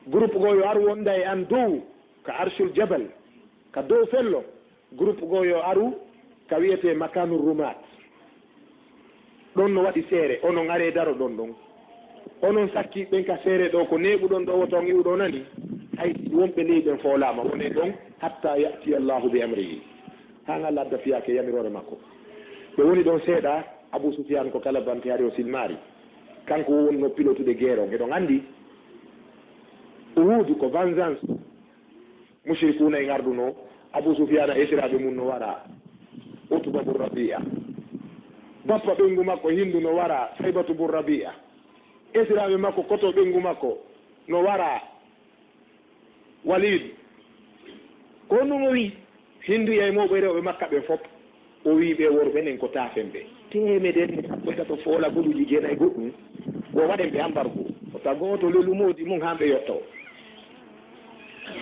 Groupe goo yo ar wonda e an dow ka Arshul Jabal, ka dow fello. Groupe goo yo aru ka wi'etee Makanu Rumaat. Ɗon no waɗi seere, onon aree daroɗon ɗon. Onon sakkiiɓe ɓen ka seere ɗoo, ko neeɓuɗon ɗoo, woto on iwu ɗoo nani. Hay si wonɓe ley ɓen foolaama, wonee ɗon, hatta ya'tiya Allahu bi amrihi. Haa Allah adda fiyaake yamiroore makko. Ɓe woni ɗon seeɗa, Abu Sufyaan ko kala bante hari o silmaari. Kanko wonnoo pilotude guerre on. Hiɗon anndi, Uhuudu ko vengeance. Mushrikuuna en ardunoo, Abu Sufyaana esiraaɓe mun no wara, Utba bun Rabi'a. Bappa ɓeyngu makko Hindu no wara, Saybatu bun Rabi'a. Esiraaɓe makko koto ɓeyngu makko no wara, Walid. Ko honɗum o wi'i? Hindu e mawɓe rewɓe Makka ɓen fop. O wi'i ɓee worɓe nen ko taafen ɓe. Teemedere e sappo e tato foola goluuji jeenayi goɗɗum. Wo waɗen ɓe ambargo. Wota gooto lelu moodi mum haa ɓe yottoo.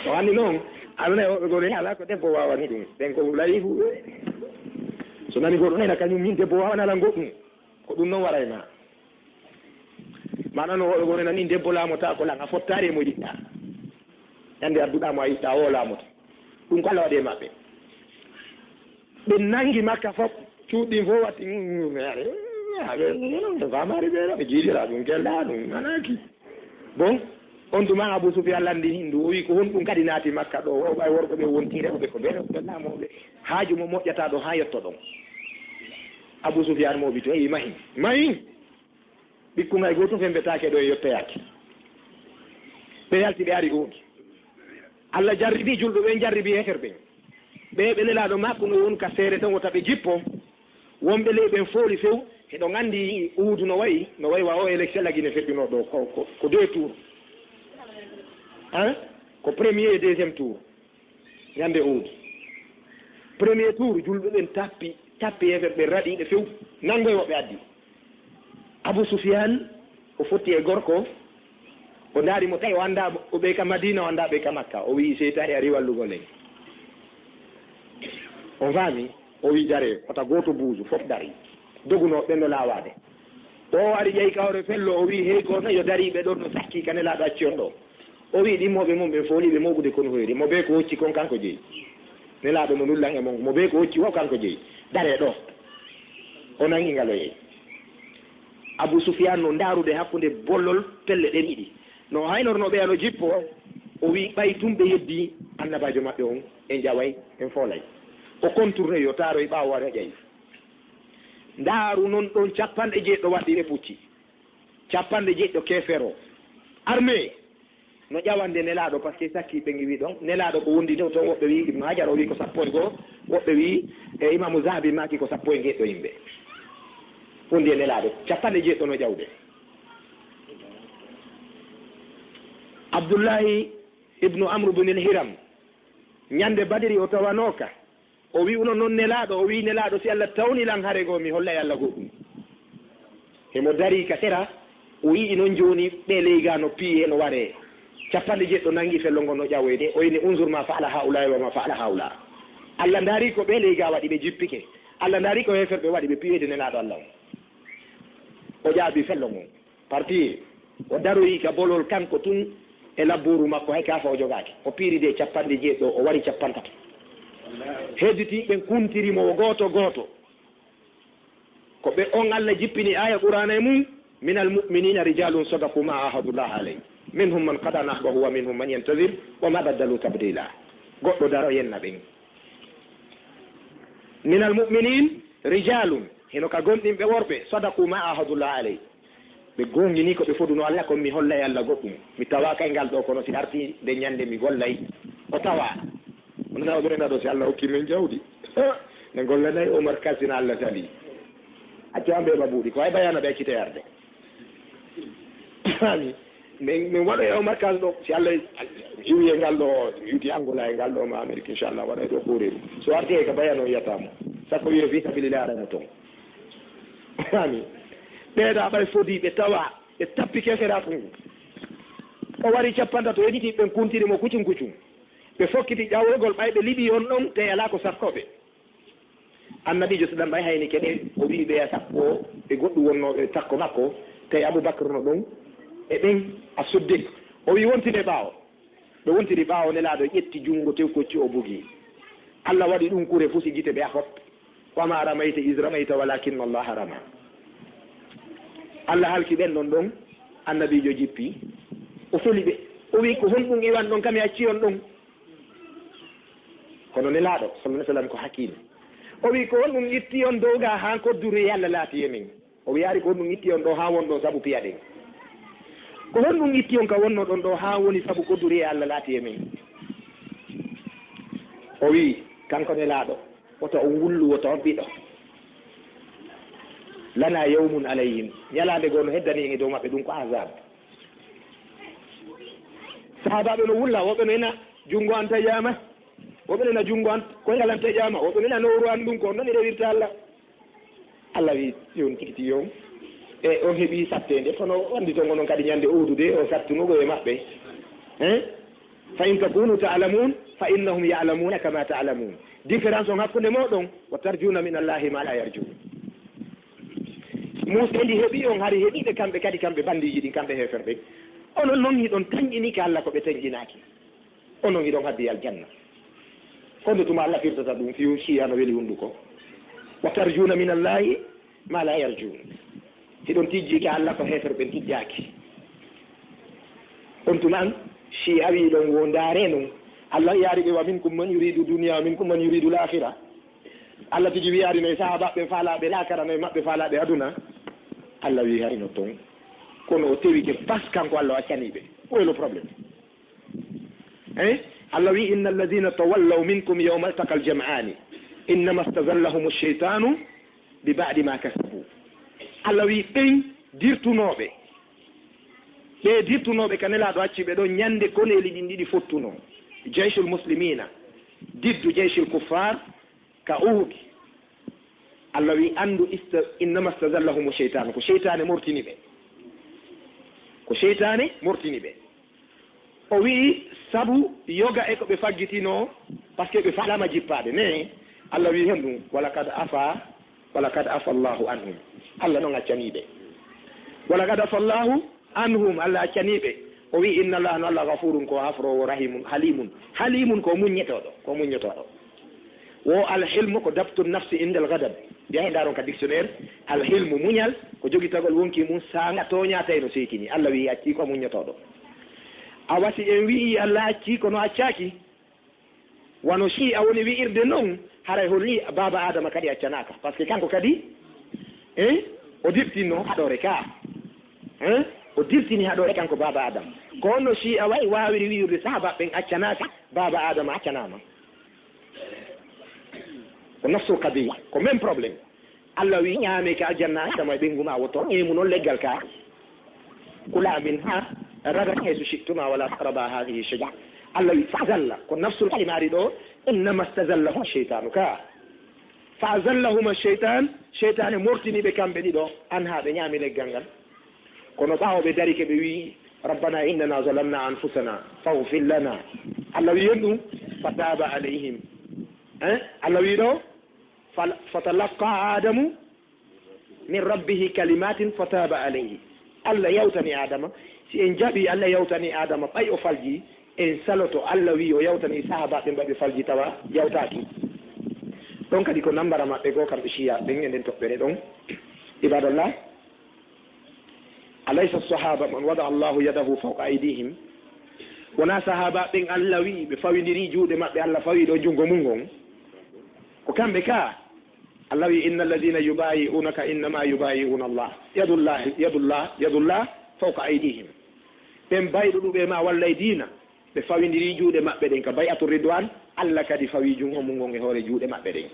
O anndi non, aduna e woɓɓe goo alaa ko debbo waawani ɗum. Ɓen ko layifu ɓe. So nani goɗɗo nena kañum min debbo waawana lan goɗɗum. Ko ɗum non waray ma. Maana no woɓɓe goo nena min debbo laamotaako lan, a fottaari e mo yiɗɗaa. Ñande adduɗaa mo a yiɗɗaa o laamota. Ɗum ko Allah waɗi e maɓɓe. Ɓe nangi Makka fof, cuuɗi ɗin fof watti, mm, mm, mm, ɓe, ɓe, ɓe faamaari ɓe ɗo, ɓe jiidira ɗum, gelɗaa ɗum, anaaki. Bon, on tuma Abu Sufyaan lanndi Hindu, o wi'i, "Ko honɗum kadi naati Makka ɗo? O ɓay worɓe ɓe wonti rewɓe ko ɓe rewɓe laamooɓe. Haaju mo moƴƴataa ɗo haa yotto ɗon." Abu Sufyaan mooɓi to, o wi'i, "Mahi, mahi!" Ɓikkun hay gootum femmbetaake ɗo e yottoyaaki. Ɓe yalti, ɓe ari Uhud. Allah jarribii julɓe ɓen, jarribii heeferɓe ɓen. Ɓe, ɓe Nelaaɗo makko no won ka seere tan, wota ɓe jippo. Wonɓe ley ɓen fooli few, hiɗon anndi Uhudu no wayi, no wayi wa o élection La Guinée feƴƴunoo ɗo, ko, ko, ko deux tours. Hein? Ko premier et deuxième tour. Ñande Uhud. Premier tour, julɓe ɓen tappi, tappi heeferɓe raɗi ɓe few. Nanngoy woɓɓe addi. Abu Sufyaan, o fotti e gorko, o ndaari mo tawi o anndaa ɓe ka Madiina, o anndaa ɓe ka Makka. O wi'i, "Seytaane ari wallugol en." On faami? O wi'i, "Daree, wota gooto buuju, fof darii." Dogunoo ɓen no laawaade. O ari ƴawi kawre fello, o wi'i, "Hey, gooto yo dariiɓe ɗon no sakkii ka Nelaaɗo acci on ɗo." O wi'i ɗimmooɓe mum ɓen fooliiɓe mooɓude konu hoyri. Mo bee ko hocci kon kanko jeyi. Nelaaɗo no nullan e mon. Mo bee ko hocci wo kanko jeyi. Daree ɗo. O nangi ngal o yehi. Abu Sufyaan no ndaarude hakkunde bollol pelle ɗen ɗiɗi. No haynorno ɓeya no jippo, o wi'i ɓay tun ɓe yeddi annabaajo maɓɓe on, en ƴaway, en foolay. O contournoyi, o taaroyi ɓaawo, wari o ƴawi. Ndaaru non ɗon capanɗe jeeɗiɗo waɗɗi e pucci. Capanɗe jeeɗiɗo keefeero. Armée. No ƴawande Nelaaɗo, parce que sakki ɓe ngiwi ɗon. Nelaaɗo ko wondi ɗo ton, woɓɓe wi'i Ibnu Hajar, o wi'i ko sappo e go'o, woɓɓe wi'i, e Imaamu Zahabi maaki ko sappo e jeeɗiɗo yimɓe. Wondi e Nelaaɗo, capanɗe jeeɗiɗo no ƴawde. Abdullahi ibnu Amru bin al-Hiram, ñande Badri o tawanooka. O wi'uno non Nelaaɗo, o wi'i, "Nelaaɗo, si Allah tawni lan hare goo, mi hollay Allah goɗɗum." Himo darii ka sera, o yi'i non jooni ɓee leyga no piye no waree. Capanɗe jeeɗiɗo nangi fello ngon no ƴawoyde, o inni, "Unzur ma fa'ala ha'ulaa'i wa ma fa'ala ha'ulaa." Allah ndaari ko ɓee leyga waɗi, ɓe jippike. Allah ndaari ko heeferɓe waɗi, ɓe piyoyde Nelaaɗo Allah on. O ƴaabi fello ngon. Parti o daroyi ka bolol kanko tun, e labbuuru makko, hay kaafa o jogaaki. O piiri de capanɗe jeeɗiɗo, o wari capantato. Hedditi ɓen kuntiri mo gooto gooto. Ko ɓe on Allah jippini aaya Qur'aana e mum, "Minal mu'minina rijalun sadaqu ma ahadullah alayh. Minhum man qada nahbahu wa minhum man yantazir wa ma baddalu tabdila." Goɗɗo daro yenna ɓen. "Minal mu'minin rijalun", hino ka gomɗinɓe worɓe, "sadaqu ma ahadullah alayh." Ɓe goongini ko ɓe foduno Allah kon, mi hollay Allah goɗɗum. Mi tawaaka e ngal ɗo, kono si arti nde ñande mi gollay. O tawa. Wonana o ɓe ɗo si Allah hokki men jawdi. Ne gollanay Omar Kasina Allah sali. Accu ambe babuɗi, ko ay bayana ɓe accite yarde. Ani, min, min waɗa e Omar Kas ɗo, si Allah iwi e ngal ɗo, yuti Angola e ngal ɗo ma Amérique, inchallah, waɗa e ɗo koreeru. So arti e ka bayano yiyata mo. Sakko wiye fi sabilillah ara mo ton. Ani, ɓeeɗa ɓay fodi ɓe tawa, ɓe tappi keferaku ngu. O wari capantato e ɗiɗi, ɓen kuntiri mo kucum kucum. Ɓe fokkiti ƴawrogol ɓay ɓe liɓi on ɗon, te ala ko sakkoɓe. Annabiijo sallam ɓay hayni keɗe, o wi'i ɓe sappo e goɗɗum wonnooɓe takko makko, tawi Abubakar no ɗon e ɓen, As-Siddiq. O wi'i, "Wontine ɓaawo." Ɓe wontiri ɓaawo, Nelaaɗo ƴetti junngo tew koccu o bugi. Allah waɗi ɗum kure fusi gite ɓe a fop. "Wa ma ramayta iz ramayta walakinna Allaha rama." Allah halki ɓen ɗon ɗon, Annabiijo jippi, o feli ɓe. O wi'i, "Ko honɗum iwan ɗon kam e acci on ɗon?" Kono Nelaaɗo, sallallahu alaihi wasallam, ko hakiim. O wi'i, "Ko honɗum itti on dow ga haa kodduri e Allah laati e men?" O wi'aari, "Ko honɗum itti on ɗo haa won ɗon sabu piya ɗen? Ko honɗum itti on ka wonno ɗon ɗo haa woni sabu kodduri e Allah laati e men?" O wi'i, kanko Nelaaɗo, "Wota on wullu, wota on ɓiɗo. Lana yawmun alayhim." Ñalaande goo no heddani en e dow maɓɓe, ɗum ko azab. Sahaabaaɓe no wulla, woɓɓe no ina, "Junngo an taƴaama." Woɓɓe no ina, "Junngo an, koyngal an taƴaama." Woɓɓe no ina, "Nowru an ɗum, ko on non e rewirta Allah." Allah wi, "Yon tikiti yon." E on heɓi satteende, kono wandi ton onon kadi ñande Uhudu de, o sattuno ko e maɓɓe. Hein? "Fa in takunu ta'lamun, fa innahum ya'lamuna kama ta'lamun." Différence on hakkunde mooɗon, "Wa tarjuna min Allahi ma la yarjun." Muuseende heɓi on, hari heɓiɓe kamɓe kadi, kamɓe bandiiji ɗin, kamɓe heeferɓe. Onon non hiɗon tanƴini ka Allah ko ɓe tanƴinaaki. Onon hiɗon habbi aljanna. Kono tuma Allah firtata ɗum, fiyu Shi'a no weli hunduko. "Wa tarjuna min Allahi ma la yarjun." Hiɗon tijji ka Allah ko heeferɓe tijjaaki. On tuma an, Shi'a wi ɗon wo ndaare non. Allah yaari ɓe, "Wa minkum man yuridu dunya, wa minkum man yuridu al-akhirah." Allah tigi wi'aari no e sahaabaaɓe faalaaɓe laakara, no e maɓɓe faalaaɓe aduna. Allah wi hayno ton. Kono o tewike parce que kanko Allah o accani ɓe. Où est le problème? Hein? Allah wi, "Inna alladhina tawallaw minkum yawma altaqal jam'ani, innama stazallahum ash-shaytanu bi ba'di ma kasabu." Allah wi, ɓen dirtunooɓe, ɓe dirtunooɓe ka Nelaaɗo acci ɓe ɗon ñande koneeli ɗin ɗiɗi fottuno. Jayshul muslimina diddu jayshil kuffar ka Uhud. Allah wi, "Anndu, ista-, innama stazallahum shaytan." Ko seytaane mortini ɓe. Ko seytaane mortini ɓe. O wi'i, sabu yoga e ko ɓe faggitinoo, parce que ɓe faalaama jippaade. Ne, Allah wi'i hen ɗum, "Walaqad afa, walaqad afa Allahu anhum." Allah non accanii ɓe. "Walaqad afa Allahu anhum," Allah accanii ɓe. O wi'i, "Inna Allaha, no Allah, ghafurun, ko hafroowo, rahimun, halimun." Halimun ko muññotooɗo, ko muññotooɗo. Wo alhilmu ko dabtu nafsi indal ghadab. Yahi ndaaron ka dictionnaire, alhilmu, muñal, ko jogitagol wonki mum saanga tooñaa tawi no seytini. Allah wi'i accii ko muññotooɗo. Awa si en wi'i Allah accii kono accaaki, wano Shi'a woni wi'irde non, haray holli baaba Adama kadi accanaaka. Parce que kanko kadi, eh, o dirtinno haɗore ka. Eh, o dirtini haɗore kanko baaba Adama. Ko honno Shi'a way waawiri wi'irde sahaaba ɓen accanaaka, baaba Adama accanaama? Ko nafsul qadiya, ko même problème. Allah wi, "Ñaame ka aljanna, Adama e ɓeyngu ma woto, ñeemu non leggal ka. Kula minha ragadan haythu shi'tuma wala taqraba hadhihi shajara." Allah wi, "Fa azalla," ko nafsul kalima ari ɗo, "innama stazallahuma shaytanu ka. Fa azallahuma shaytan," seytaane mortini ɓe kamɓe ɗiɗo, "anha," ɓe ñaami leggal ngal. Kono ɓaawo ɓe darike, ɓe wi'i, "Rabbana innana zalamna anfusana faghfir lana." Allah wi'i en ɗum, "Fataba alayhim." Hein? Allah wi'i ɗo, "Fal-, fatalaqqa Adamu min rabbihi kalimatin fataba alayhi." Allah yawtani Adama Si en jaɓii Alla yawtanii Aadama ɓay o faljii, en saloto Alla wi'i o yawtanii sahaabaaɓe ɓay ɓe faljii tawa yawtaaki. Ɗon kadi ko nammbara maɓɓe goo kamɓe Shiya ɓen e nden toɓɓere ɗon. Ibadallah, alaysa sahaba man wada Allahu yadahu fawqa aydihim? Wonaa sahaabaaɓe ɓen Alla wi'i ɓe fawindirii juuɗe maɓɓe, Alla fawii ɗoo junngo mun ngon? Ko kamɓe ka. Alla wi'i, "Inna alladhina yubayi'unaka innama yubayi'una Allah. Yadullah, yadullah, yadullah fawqa aydihim." Ɓen bayɗuɗuɓe ma wallay diina, ɓe fawindirii juuɗe maɓɓe ɗen ka bay'atu ridwan, Alla kadi fawii junngo mun ngon e hoore juuɗe maɓɓe ɗen.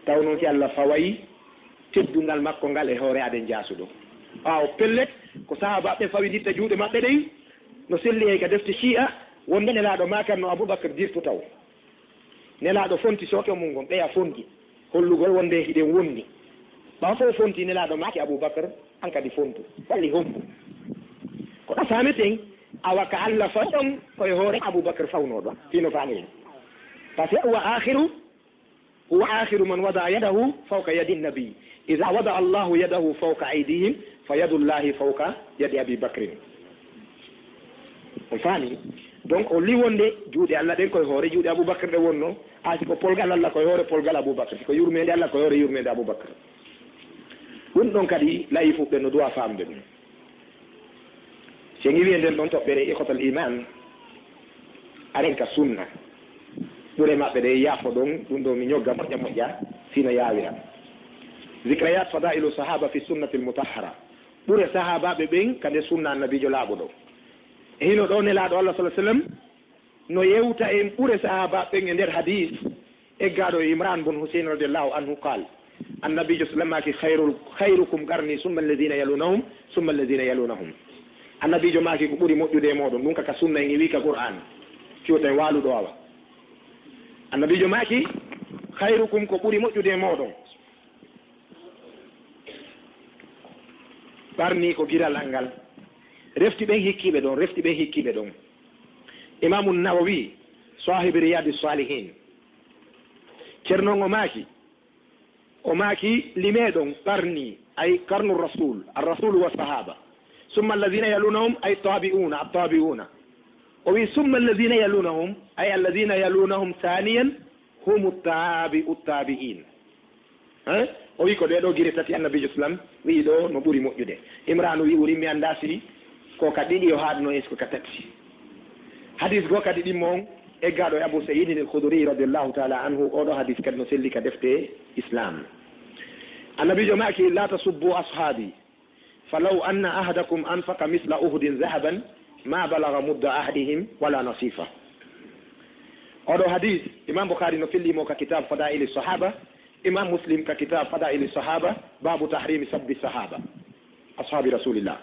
Taw non si Alla faway teddungal makko ngal e hoore aden jaasuɗo? Ɓaawo pellet, ko sahaabaaɓe ɓen fawindirta juuɗe maɓɓe ɗen, no selli e ka defte Shi'a, wonde Nelaaɗo maakan no Abubakar dirtu taw. Nelaaɗo fonti sooke mun ngon, ɓeya fonti, hollugol wonde hiɗen wonni. Ɓaawo fof fonti, Nelaaɗo maaki Abubakar, an kadi fontu. Walli hombo? Ko ɗa faameten, awa ka Alla faw ɗon, ko e hoore Abubakar fawnoo ɗon. Fii no faamiren. Parce que huwa akhiru, huwa akhiru man wada yadahu fawqa yadi nabi. Iza wada Allahu yadahu fawqa aydihim, fa yadullahi fawqa yadi Abi Bakrin. On faami? Donc, o liwonde juuɗe Alla ɗen koye hoore juuɗe Abubakar ɗe wonno, a si ko polgal Alla koye hoore polgal Abubakar, si ko yurmeende Alla koye hoore yurmeende Abubakar. Ɗum ɗon kadi layifuɓe no duwa faamde ɗum. Si en iwi e nden ɗon toɓɓere ikhwatal iman, aren ka sunna. Ɓure maɓɓe ɗe yaafo ɗon, ɗum ɗo mi ñogga moƴƴa moƴƴa, sino yaawira. Zikrayat fadailu sahaba fi sunnatil mutahhara. Ɓure sahaabaaɓe ɓen ka nder sunna Annabiijo laaɓuɗo. E hino ɗo Nelaaɗo Allah, sallallahu alaihi wasallam, no yewta en ɓure sahaabaaɓe ɓen e nder hadiis eggaaɗo e Imran bun Husayn radiyallahu anhu qaal, Annabiijo sallam maaki, "Khayrul-, khayrukum qarni summa alladhina yalunahum, summa alladhina yalunahum." Annabiijo maaki, "Ko ɓuri moƴƴude e mooɗon," ɗum ka, ka sunna en iwi ka Qur'an, fiyo tawi waaluɗo awa. Annabiijo maaki, "Khayrukum, ko ɓuri moƴƴude e mooɗon." Ɓarni ko giral angal. Refti ɓen hikkiiɓe ɗon, refti ɓen hikkiiɓe ɗon. Imaamu Nawawi, saahibi Riyadi Salihin, Ceerno on o maaki, o maaki, "Limee ɗon ɓarni, ay qarnu rasul, ar rasulu wa sahaba. Summa alladhina yalunahum, ay tabi'una, at tabi'una." O wi, "Summa alladhina yalunahum, ay alladhina yalunahum thaniyan, humu tabi'u tabi'in." Hein? O wi ko ɗee ɗoo gire tati Annabiijo sallam wi'i ɗoo no ɓuri moƴƴude. Imraanu wi'i, "Uri mi anndaa si ko ka ɗiɗi o haaɗno, est-ce que ka tati?" Hadiis goo kadi ɗimmo on, eggaaɗo e Abu Sa'idin al-Khudri radiyallahu ta'ala anhu, oo ɗoo hadiis kadi no selli ka defte Islam. Annabiijo maaki, "La tasubbu ashaabi." "Falaw anna ahadakum anfaqa misla Uhudin zahaban, ma balaga mudda ahadihim wala nasifa." Oɗo hadis, Imam Bukhari no filli mo ka kitab Fadaili Sahaba, Imam Muslim ka kitab Fadaili Sahaba, babu tahrimi sabbi sahaba, ashabi Rasulillah.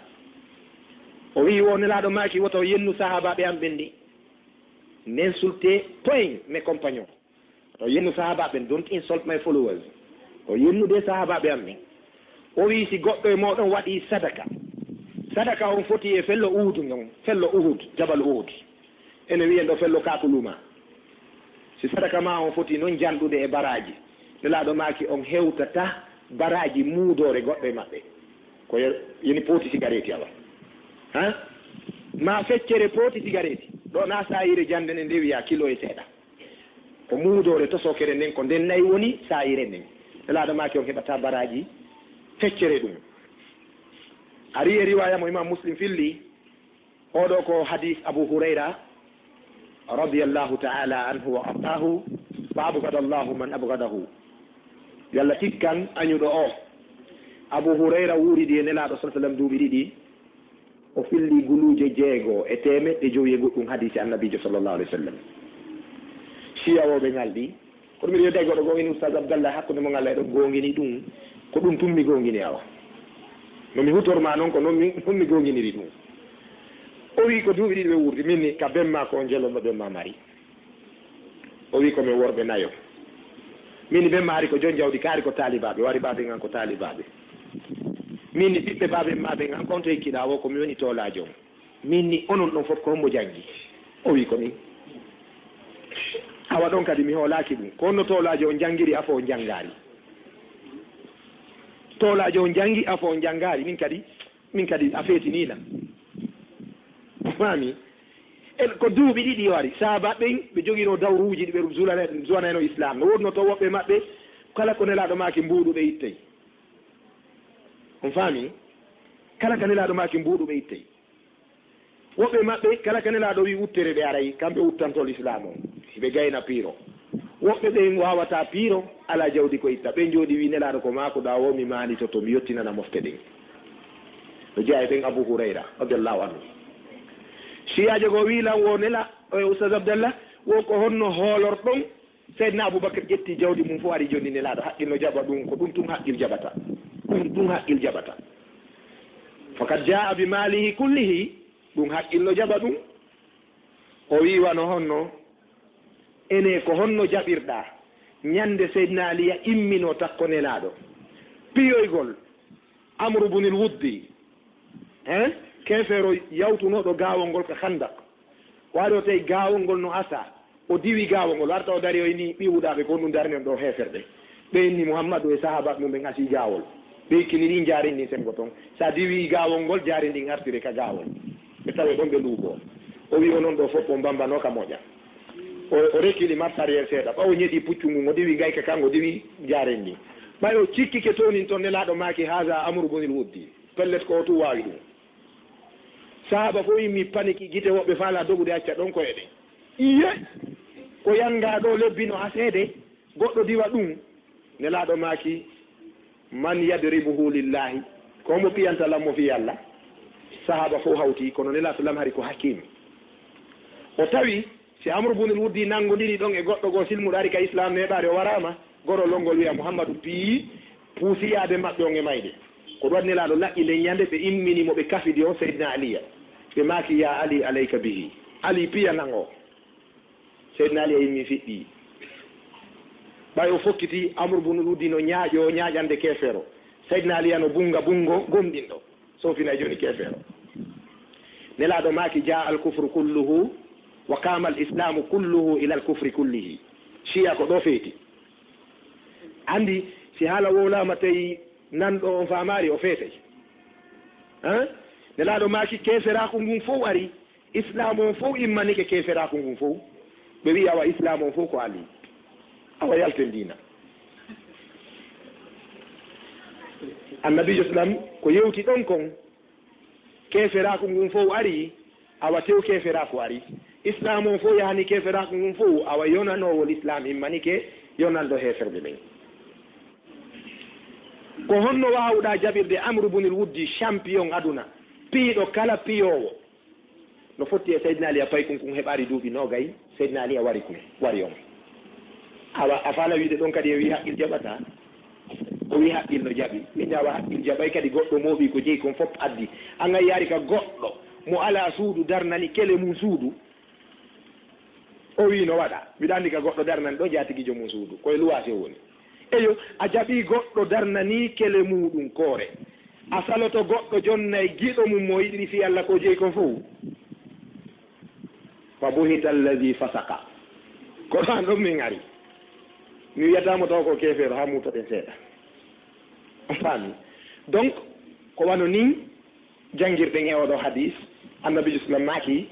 O wi'i wo Nelaaɗo maaki, "Woto yennu sahaabaaɓe am ɓen ɗi. N'insultez point mes compagnons." To yennu sahaabaaɓe ɓen, "Don't insult my followers." O yennude sahaabaaɓe am ɓen. O wi'i, "Si goɗɗo e mooɗon waɗi sadaka, sadaka on foti e fello Uhud ngon, fello Uhud, Jabal Uhud. Ene wi'en ɗo fello Kakuluma. Si sadaka ma on foti non janɗude e baraaji, Nelaaɗo maaki on hewtata baraaji muudoore goɗɗo e maɓɓe. Ko ye-, yeni pooti sigareeti awa. Ha? Ma feccere pooti sigareeti. Ɗo na saayire jande ne nde wi'a kilo e seeɗa." Ko muudoore tosokere nden, ko nden nayi woni saayire nden. Nelaaɗo maaki on heɓata baraaji feccere ɗum. Ari e riwaya mo Imam Muslim filli, oɗo ko hadis Abu Hurayra radiyallahu ta'ala anhu wa ardaahu, "Fa abghada Allahu man abghadahu." Yalla tikkan añuɗo o. Abu Hurayra wuuridi e Nelaaɗo sallallahu alaihi wasallam duuɓi ɗiɗi. O filli guluuje jeego e teemeɗɗe jowi e goɗɗum hadiisi Annabiijo sallallahu alaihi wasallam. Siyawooɓe ngal ɗi, kono miɗo yedda e goɗɗo goongini Ustaz Abdallah, hakkunde mo ngal e ɗon goongini ɗum, ko ɗum tun mi goongini awa. No mi hutorma noon ko noon mi, noon mi goonginiri ɗum. O wi ko duuɓi ɗiɗi ɓe wuurdi, min ni ka bemma ko on jelo mo bemma mari. O wi ko min worɓe nayo. Min ni bemma hari ko jon jawdi, kaari ko taalibaaɓe, wari baaben an ko taalibaaɓe. Min ni ɓiɓɓe baaben ma ɓen an ko on to hikkiɗaa wo ko mi woni toolaajo on. Min ni onon ɗon fof ko hombo janngi? O wi ko min. Awa ɗon kadi mi hoolaaki ɗum. Ko honno toolaajo on janngiri afo on janngaari? Toolaajo on janngi afo on janngaari, min kadi, min kadi a feetiniilam. Faami? En ko duuɓi ɗiɗi o ari. Sahaaba ɓen, ɓe jogiino dawruuji ɗi ɓe zulane-, zuwanayno Islam. No woodno to woɓɓe maɓɓe, kala ko Nelaaɗo maaki mbuuɗu ɓe ittay. On faami? Kala ka Nelaaɗo maaki mbuuɗu ɓe ittay. Woɓɓe maɓɓe, kala ka Nelaaɗo wi uttere ɓe aray, kamɓe uttanto Lislaam o. Hiɓe gayna piiro. Woɓɓe ɓen waawata piiro, alaa jawdi ko itta. Ɓen jooɗi wi Nelaaɗo ko maako ɗa o, mi maalitoto, mi yottinana mofte ɗen. No jeyaa e ɓen Abu Hurayra, radiyallahu anhu. Siyaajo goo wi lan wo Nela-, e Ustaz Abdallah, wo ko honno hoolorɗon Seydina Abubakar ƴetti jawdi mum fof ari jonni Nelaaɗo, haqqil no jaɓa ɗum, ko ɗum tun haqqil jaɓata. Ɗum tun haqqil jaɓata. Fakat jaa bi maalihi kullihi, ɗum haqqil no jaɓa ɗum. O wii wano honno, ene ko honno jaɓirɗaa ñande Seydina Aliya immino takko Nelaaɗo. Piyoygol Amru bunil Wuddi, hein? Keefeero yawtunooɗo gaawol ngol ka Handak. O ari o tawi gaawol ngol no asa. O diwi gaawol ngol, arta o dari o inni ɓii wuɗaaɓe ko ɗum darnen ɗo heeferɓe. Ɓe inni Muhammadu e sahaabaaɓe mum ɓen asii gaawol. Ɓe ikkini ɗin jaari ndin sembo ton. Sa diwi gaawol ngol, jaari ndin artire ka gaawol. Ɓe tawe ɗon ɓe luubo. O wi o non ɗo fof o mbambano ka moƴa. O, o rekili marche arrière seeɗa. Ɓawo ñeɗi puccu ngun, o diwi gayka kan, o diwi jaaren ndin. Ɓay o cikkike tonin ton Nelaaɗo maaki, "Haza Amru bunil Wuddi." Pellet ko o tun waawi ɗum. Sahaaba fof immi paniki, gite woɓɓe faala dogude acca ɗon koyɗe. Iye, ko yanngaa ɗo lebbi no aseede, goɗɗo diwa ɗum. Nelaaɗo maaki, "Man yadribuhu lillahi?" Ko mo piyanta lan mo fii Alla? Sahaaba fof hawti, kono Nelaaɗo sallam hari ko hakim. O tawi si Amru bunul Wuddi nanngondiri ɗon e goɗɗo goo silmuɗo ari ka Islaam neeɓaade o waraama, goro lonngol wiya Muhammadu piyi puusi yaade maɓɓe on e mayde. Ko ɗum waɗi Nelaaɗo laɓɓi nden ñande ɓe immini mo ɓe kafidi on Seydina Aliya. Ɓe maaki, "Ya Ali, alayka bihi." Ali, piya nan o. Seydina Aliya immi fiɗɗi. Ɓay o fokkiti Amru bunul Wuddi no ñaaƴo ñaaƴande keefeero. Seydina Aliya no bunnga bunngo gomɗinɗo. Soofina e jooni keefeero. Nelaaɗo maaki, "Jaa al kufru kulluhu, wa qaama al islaamu kulluhu ila al kufri kullihi." Shiya ko ɗo feeti. Anndi, si haala wowlaama tawi nanɗo on faamaari, o feetay. Hein? Nelaaɗo maaki, keeferaaku ngun fow ari, Islaam on fow immanike keeferaaku ngun fow. Ɓe wi'i, "Awa Islaam on fow ko Ali. Awa yalten diina." Annabiijo sallam ko yewti ɗon kon, keeferaaku ngun fow ari, awa tew keeferaaku ari. Islaam on fow yahani keeferaaku ngun fow, awa yonanoowol Islaam immanike yonanɗo heeferɓe ɓen. Ko honno waawuɗaa jaɓirde Amru bunil Wuddi, champion aduna, piiɗo kala piyoowo? No fotti e Seydina Aliya paykun kun heɓaari duuɓi noogay, Seydina Aliya wari kun, wari on. Awa, a faala wiide ɗon kadi en wii haqqil jaɓataa? O wii haqqil no jaɓi. Min awa haqqil jaɓay kadi goɗɗo mooɓi ko jeyi kon fop addi. An a yaari ka goɗɗo mo alaa suudu darnani kele mum suudu. O wii no waɗa. Miɗa anndi ka goɗɗo darnani ɗo jaatigiijo mum suudu. Ko e luwaase o woni. Eyo, a jaɓii goɗɗo darnanii kele muuɗum koore. A saloto goɗɗo jonnay giɗo mum mo yiɗiri fii Alla ko jeyi kon fow. Fa buhita allazi fasaka. Ko ɗon ɗon min ari. Mi wiyataa mo taw ko keefeero, haa muutoɗen seeɗa. A faami? Donc, ko wano nii janngirɗen e oɗo hadis, Annabiijo sallam maaki,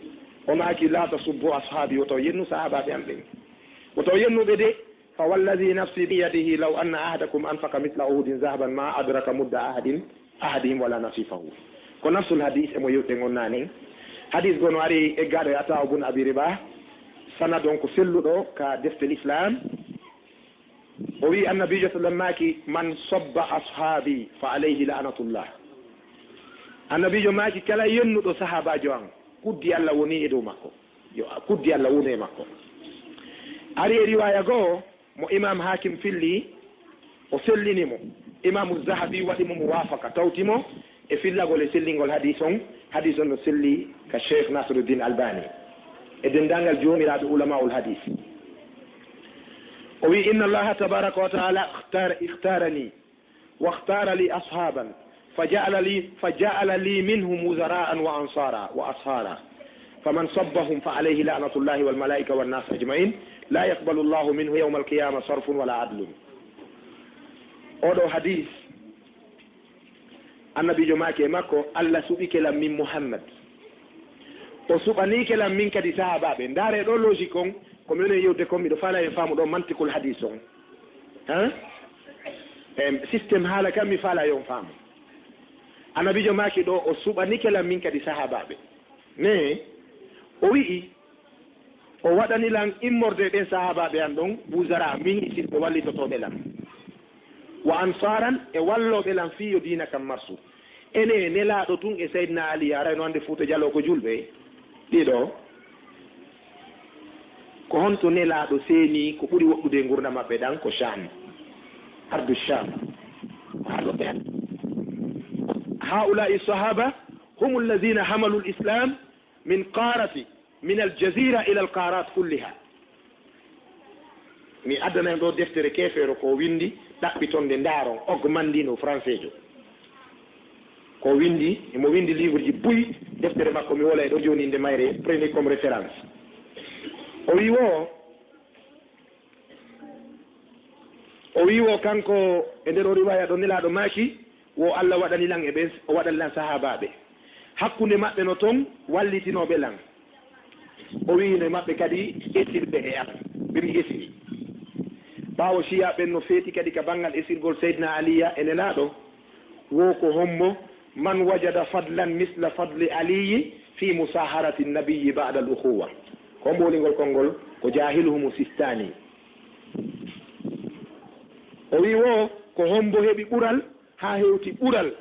o maaki, "La tasubbu ashaabi", woto yennu sahaabaaɓe am ɓen. Woto yennu ɓe de, "Fa wallazi nafsi biyadihi law anna ahadakum anfaqa misla uhudin zahaban ma adraka mudda ahadin, ahadihim wala nasifahu." Ko nafsul hadis e mo yewtuɗen on naane. Hadis goo no ari eggaaɗo e Ataa bun Abi Ribah, sanad on ko selluɗo ka defte Lislaam. O wi'i Annabiijo sallam maaki, "Man sobba ashaabi fa alayhi la'natullah." Annabiijo maaki, "Kala yennuɗo sahaabaajo an, kuddi Alla woni e dow makko." Yo kuddi Alla wonu e makko. Ari e riwaaya goo mo Imaam Haakim filli, o sellini mo. Imaamu Zahabi waɗi mo muwaafaka, tawti mo e fillagol e sellingol hadis on. Hadis on no selli ka Cheikh Nasiruddin Albani e denndaangal joomiraaɓe ulamaa'ul hadis. O wi'i, "Inna Allaha tabaraka wa ta'ala ikhtar-, ikhtarani." واختار لي أصحابا فجعل لي، فجعل لي منهم وزراء وأنصارا وأصهارا، فمن صبهم فعليه لعنة الله والملائكة والناس أجمعين، لا يقبل الله منه يوم القيامة صرف ولا عدل. Oɗo hadis, Annabiijo maaki e makko, "Allah suɓike lam min Muhammad." O suɓaniike lan min kadi sahaabaaɓe. Ndaaree ɗoo logique on, ko mi woni e yewtude kon, miɗo faalaa yo en faamu ɗoo mantikul hadiis on. Hein? Em, système haala kan mi faalaa yo on faamu. Annabiijo maaki ɗoo, o suɓaniike lan min kadi sahaabaaɓe. Mais, o wi'i, o waɗani lan immorde e ɓen sahaabaaɓe an ɗon, wuzara, miñisirɓe wallitotooɓe lan. Wa ansaaran, e wallooɓe lan fii yo diina kan marsu. Ene, Nelaaɗo tun e Seydina Ali, haray no hannde Fuuta Jaloo ko julɓe? Ɗiɗo, ko honto Nelaaɗo seeni ko ɓuri woɗɗude e ngurndan maɓɓe ɗan ko Sham, ardu Sham. Ko haalooɓe an. Haa'ulaa'i sahaba humu allazina hamalu l-Islam min qaarati, min al-jazira ila al-qaarat kulliha. Mi addana en ɗoo deftere keefeero ko o winndi, ɗaɓɓiton nde ndaaron, Og Mandino, franseejo. Ko o winndi, imo winndi livreji buy, deftere makko mi wola e ɗoo jooni innde mayre, prenez comme référence. O wi'i wo, o wi'i wo kanko e nder o riwaaya ɗoo Nelaaɗo maaki, wo Alla waɗani lan e ɓen, o waɗani lan sahaabaaɓe. Hakkunde maɓɓe no ton wallitinooɓe lan. O wi'ino e maɓɓe kadi esirɓe e an, ɓe mi esiri. Ɓaawo Shiya ɓen no feeti kadi ka banngal esirgol Seydina Aliya e Nelaaɗo, wo ko hombo, man wajada fadlan misla fadli Aliyi fi musaharati nabiyi ba'da al ukhuwa. Ko hombo woni ngol konngol? Ko jaahiluhumu Sistani. O wi'i wo, ko hombo heɓi ɓural haa hewti ɓural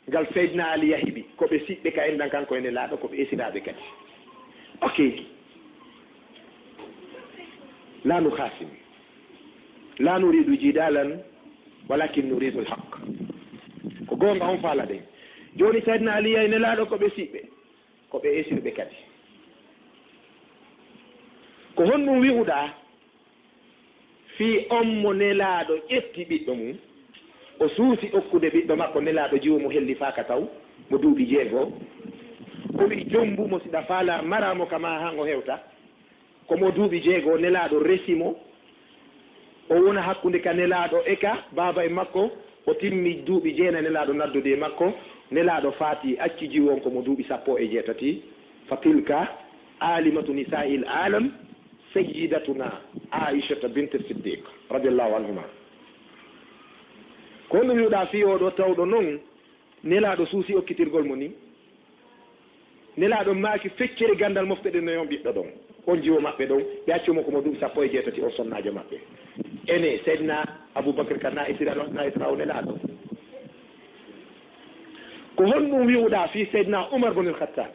ngal Seydina Ali yahiɓi, ko ɓe siɓɓe ka enɗan kanko e Nelaaɗo, ko ɓe esiraaɓe kadi. Ok. La nukhasim. La nuridu jidalan, walakin nuridu l-haq. Ko goonga on faalaɗen. Jooni Seydina Ali e Nelaaɗo ko ɓe siɓɓe, ko ɓe esirɓe kadi. Ko honɗum wi'uɗaa? Fii on mo Nelaaɗo ƴetti ɓiɗɗo mum, o suusi okkude ɓiɗɗo makko Nelaaɗo jiwo mo hellifaaka taw, mo duuɓi jeego. O wi'i, "Jommbu mo, si ɗa faalaa maraa mo ka maa haa ngo hewta." Ko mo duuɓi jeego, Nelaaɗo resi mo. O wona hakkunde ka Nelaaɗo e ka baaba e makko, o timmi duuɓi jeenay Nelaaɗo naddude e makko. Nelaaɗo faati, acci jiwo on ko mo duuɓi sappo e jeetati. Fa tilka alimatu nisa'il alam, Sayyidatuna Aishata bint Siddiq, radiyallahu anhuma. Ko honno wi'uɗaa fii oo ɗoo tawɗo non Nelaaɗo suusi okkitirgol mo nii? Nelaaɗo maaki, "Feccere ganndal, mofte ɗen no e on ɓiɗɗo ɗon, on jiwo maɓɓe ɗon, ɓe accu mo ko mo duuɓi sappo e jeetati, on sonnaajo maɓɓe." Ene, Seydina Abubakar ka naa'isira-, naa'isiraawo Nelaaɗo. Ko honɗum wi'uɗaa fii Seydina Umar bun al-Khattab?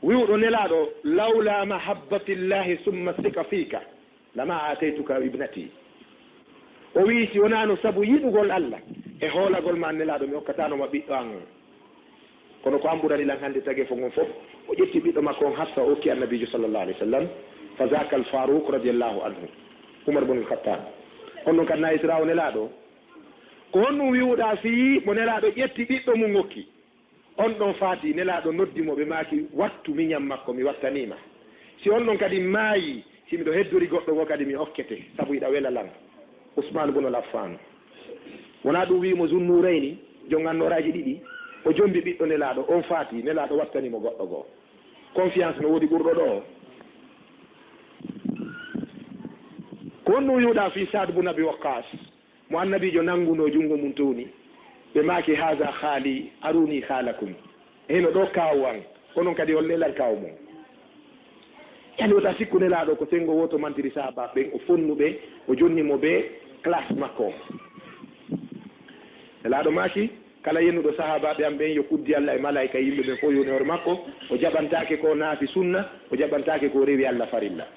Wi'uɗo Nelaaɗo, "Lawla mahabbatillahi summa sika fika, lama ataytuka ibnati." O wi'i, "Si wonaano sabu yiɗugol Alla e hoolagol ma an Nelaaɗo, mi okkataano ma ɓiɗɗo an on. Kono ko an ɓurani lan hannde tageefo ngon fof." O ƴetti ɓiɗɗo makko on Hafsa, o okki Annabiijo sallallahu alayhi wa sallam, fa zaaka al Faruq radiyallahu anhu, Umar bun al Khattab. On ɗon kan naa'isiraawo Nelaaɗo. Ko honɗum wi'uɗaa fii mo Nelaaɗo ƴetti ɓiɗɗo mum okki? On ɗon faati, Nelaaɗo noddi mo, ɓe maaki, "Wattu miñan makko, mi wattanii ma. Si on ɗon kadi maayi, si miɗo heddori goɗɗo goo kadi, mi okkete, sabu hiɗa wela lan." Usmaan bun al Affaan. Wonaa ɗum wi'i mo Zunnuurayni, jom annooraaji ɗiɗi, o jombi ɓiɗɗo Nelaaɗo, on faati, Nelaaɗo wattanii mo goɗɗo goo. Confiance no woodi ɓurɗo ɗoo? Ko honɗum wi'uɗaa fii Saad bun Abi Waqqaas? Mo Annabiijo nanngunoo junngo mum towni, ɓe maaki, "Haaza khaali, aruni khaalakum." Hino ɗoo kaawu an, onon kadi holley lan kaawu mon. Yani wota sikku Nelaaɗo ko senngo wooto mantiri sahaabaaɓe ɓen, o fonnu ɓe, o jonni mo bee classe makko on. Nelaaɗo maaki, "Kala yennuɗo sahaabaaɓe am ɓen, yo kuddi Alla e malaa'ika e yimɓe ɓen fof yoni hoore makko, o jaɓantaake ko naafi sunna, o jaɓantaake ko rewi Alla farilla."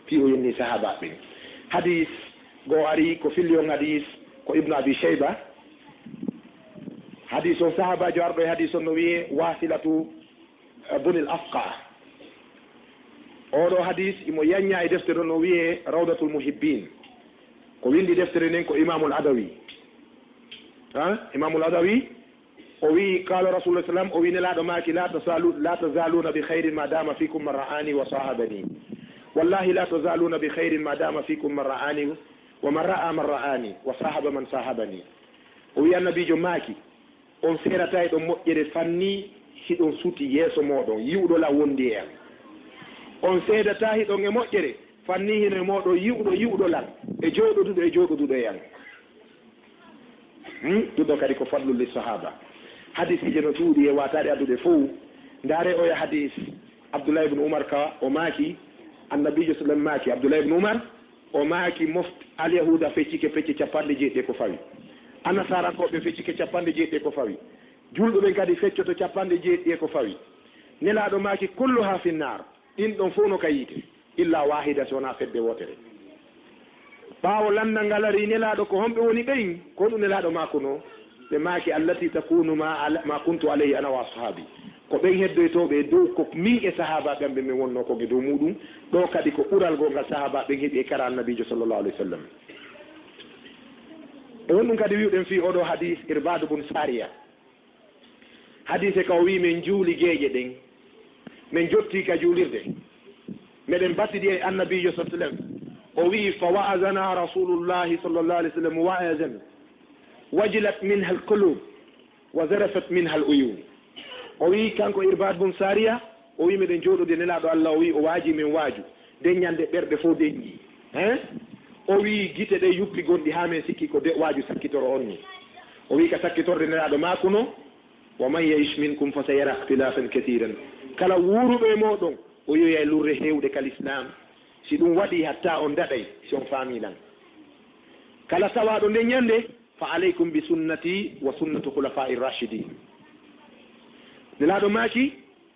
Fii o yenni sahaabaaɓe ɓen. Hadiis goo ari ko filli on hadiis ko Ibnu Abi Shayba. Hadiis on, sahaabaajo arɗo e hadiis on no wi'ee Waasilatu, eh, bunil Afqa. Oo ɗoo hadiis imo yanñaa e deftere no wi'ee Rawdatul Muhibbiin. Ko winndi deftere nden ko Imaamul Adawi. Ha? Imaamul Adawi, o wi'i, qaala Rasuulullah sallam, o wi'i Nelaaɗo maaki, "La tazalu-, la tazaaluuna bi khayrin ma daama fiikum man ra'aani wa saahabani. Wallahi la tazaaluuna bi khayrin ma daama fiikum man ra'aani wa man ra'a man ra'aani wa saahaba man saahabani." O wi'i Annabiijo maaki, "On seerataa e ɗon moƴƴere fanni hiɗon suti yeeso mooɗon, yi'uɗo lan wondi e an. On seedataa hiɗon e moƴƴere, fanni hino e mooɗon yi'uɗo yi'uɗo lan, e jooɗoduɗo e jooɗoduɗo e an. Hmm? Ɗum ɗo kadi ko fadlu li sahaba. Hadisiije no ɗuuɗi e waataade addude fow. Ndaare oya hadis Abdullah ibn Umar ka o maaki, Annabiijo sallam maaki, Abdullah ibn Umar, o maaki, moft-, Alyahuuda feccike pecce capanɗe jeeɗiɗi e ko fawi. Annasaarankooɓe feccike capanɗe jeeɗiɗi e ko fawi. Julɓe ɓen kadi feccoto capanɗe jeeɗiɗi e ko fawi. Nelaaɗo maaki, "Kulluha finnaar." Ɗin ɗon fow no ka yiite. Illa wahida, si wonaa fedde wootere. Ɓaawo lanndal ngal arii, Nelaaɗo, ko homɓe woni ɓen? Ko honɗum Nelaaɗo maakunoo? Ɓe maaki, "Allati takunu ma ala, ma kuntu alayhi ana wa ashaabi." Ko ɓen heddoytooɓe e dow ko min e sahaabaaɓe am ɓen min wonnoo kon e dow muuɗum. Ɗoo kadi ko ɓural goo ngal sahaabaaɓe ɓen heɓi e kara Annabiijo sallallahu alayhi wa sallam. E honɗum kadi wi'uɗen fii oo ɗoo hadiis Irbaadu bun Saariya? Hadiise ka o wi'i, "Men juuli geeƴe ɗen, men jottii ka juulirde, meɗen batidi e Annabiijo sallallahu alayhi wa sallam." O wi'i, "Fa wa'azana Rasulullahi sallallahu alayhi wa sallam wa'azan, wajilat minha al-qulub, wa zarafat minha al-uyun." O wi'i, kanko Irbaad bun Saariya, o wi'i, "Meɗen jooɗodi e Nelaaɗo Allah, o wi'i, o waajii men waaju. Nden ɲande ɓerɗe fow denƴii." Hein? O wi'i, "Gite ɗe yuppi gonɗi haa men sikki ko de waaju sakkitoro on ni." O wi'i, ka sakkitorde Nelaaɗo maakuno, "Wa man ya'ish minkum fa sayara ikhtilafan kathiran." Kala wuuruɗo e mooɗon, o yi'oyay lurre heewɗe ka Lislaam. Si ɗum waɗii, hatta on daɗay, si on faamii lan. Kala tawaaɗo nden ɲande, "Fa alaykum bi sunnati wa sunnati khulafa'i rashidin." Nelaaɗo maaki,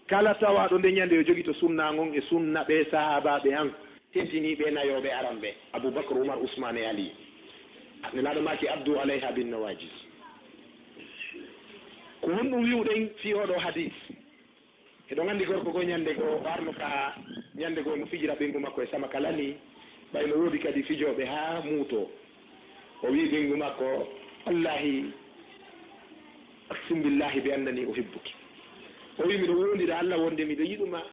kala tawaaɗo nden ɲande yo jogito sunna ngon e sunna ɓee sahaabaaɓe an tentiniiɓe nayooɓe aran ɓe, Abu Bakr, Umar, Usmaan e Ali. Nelaaɗo maaki, "Addu alayha bin nawajis." Ko honɗum wi'uɗen fii oo ɗoo hadiis? Eɗon anndi gorko goo ɲande goo o arno ka ɲande goo no fijira ɓeyngu makko e sama ka lani, ɓay no woodi kadi fijooɓe haa muutoo. O wi'i ɓeyngu makko, "Wallahi, aqsim billahi bi annani uhibbuki." O wi'i, "Miɗo woondira Allah wonde miɗo yiɗu ma."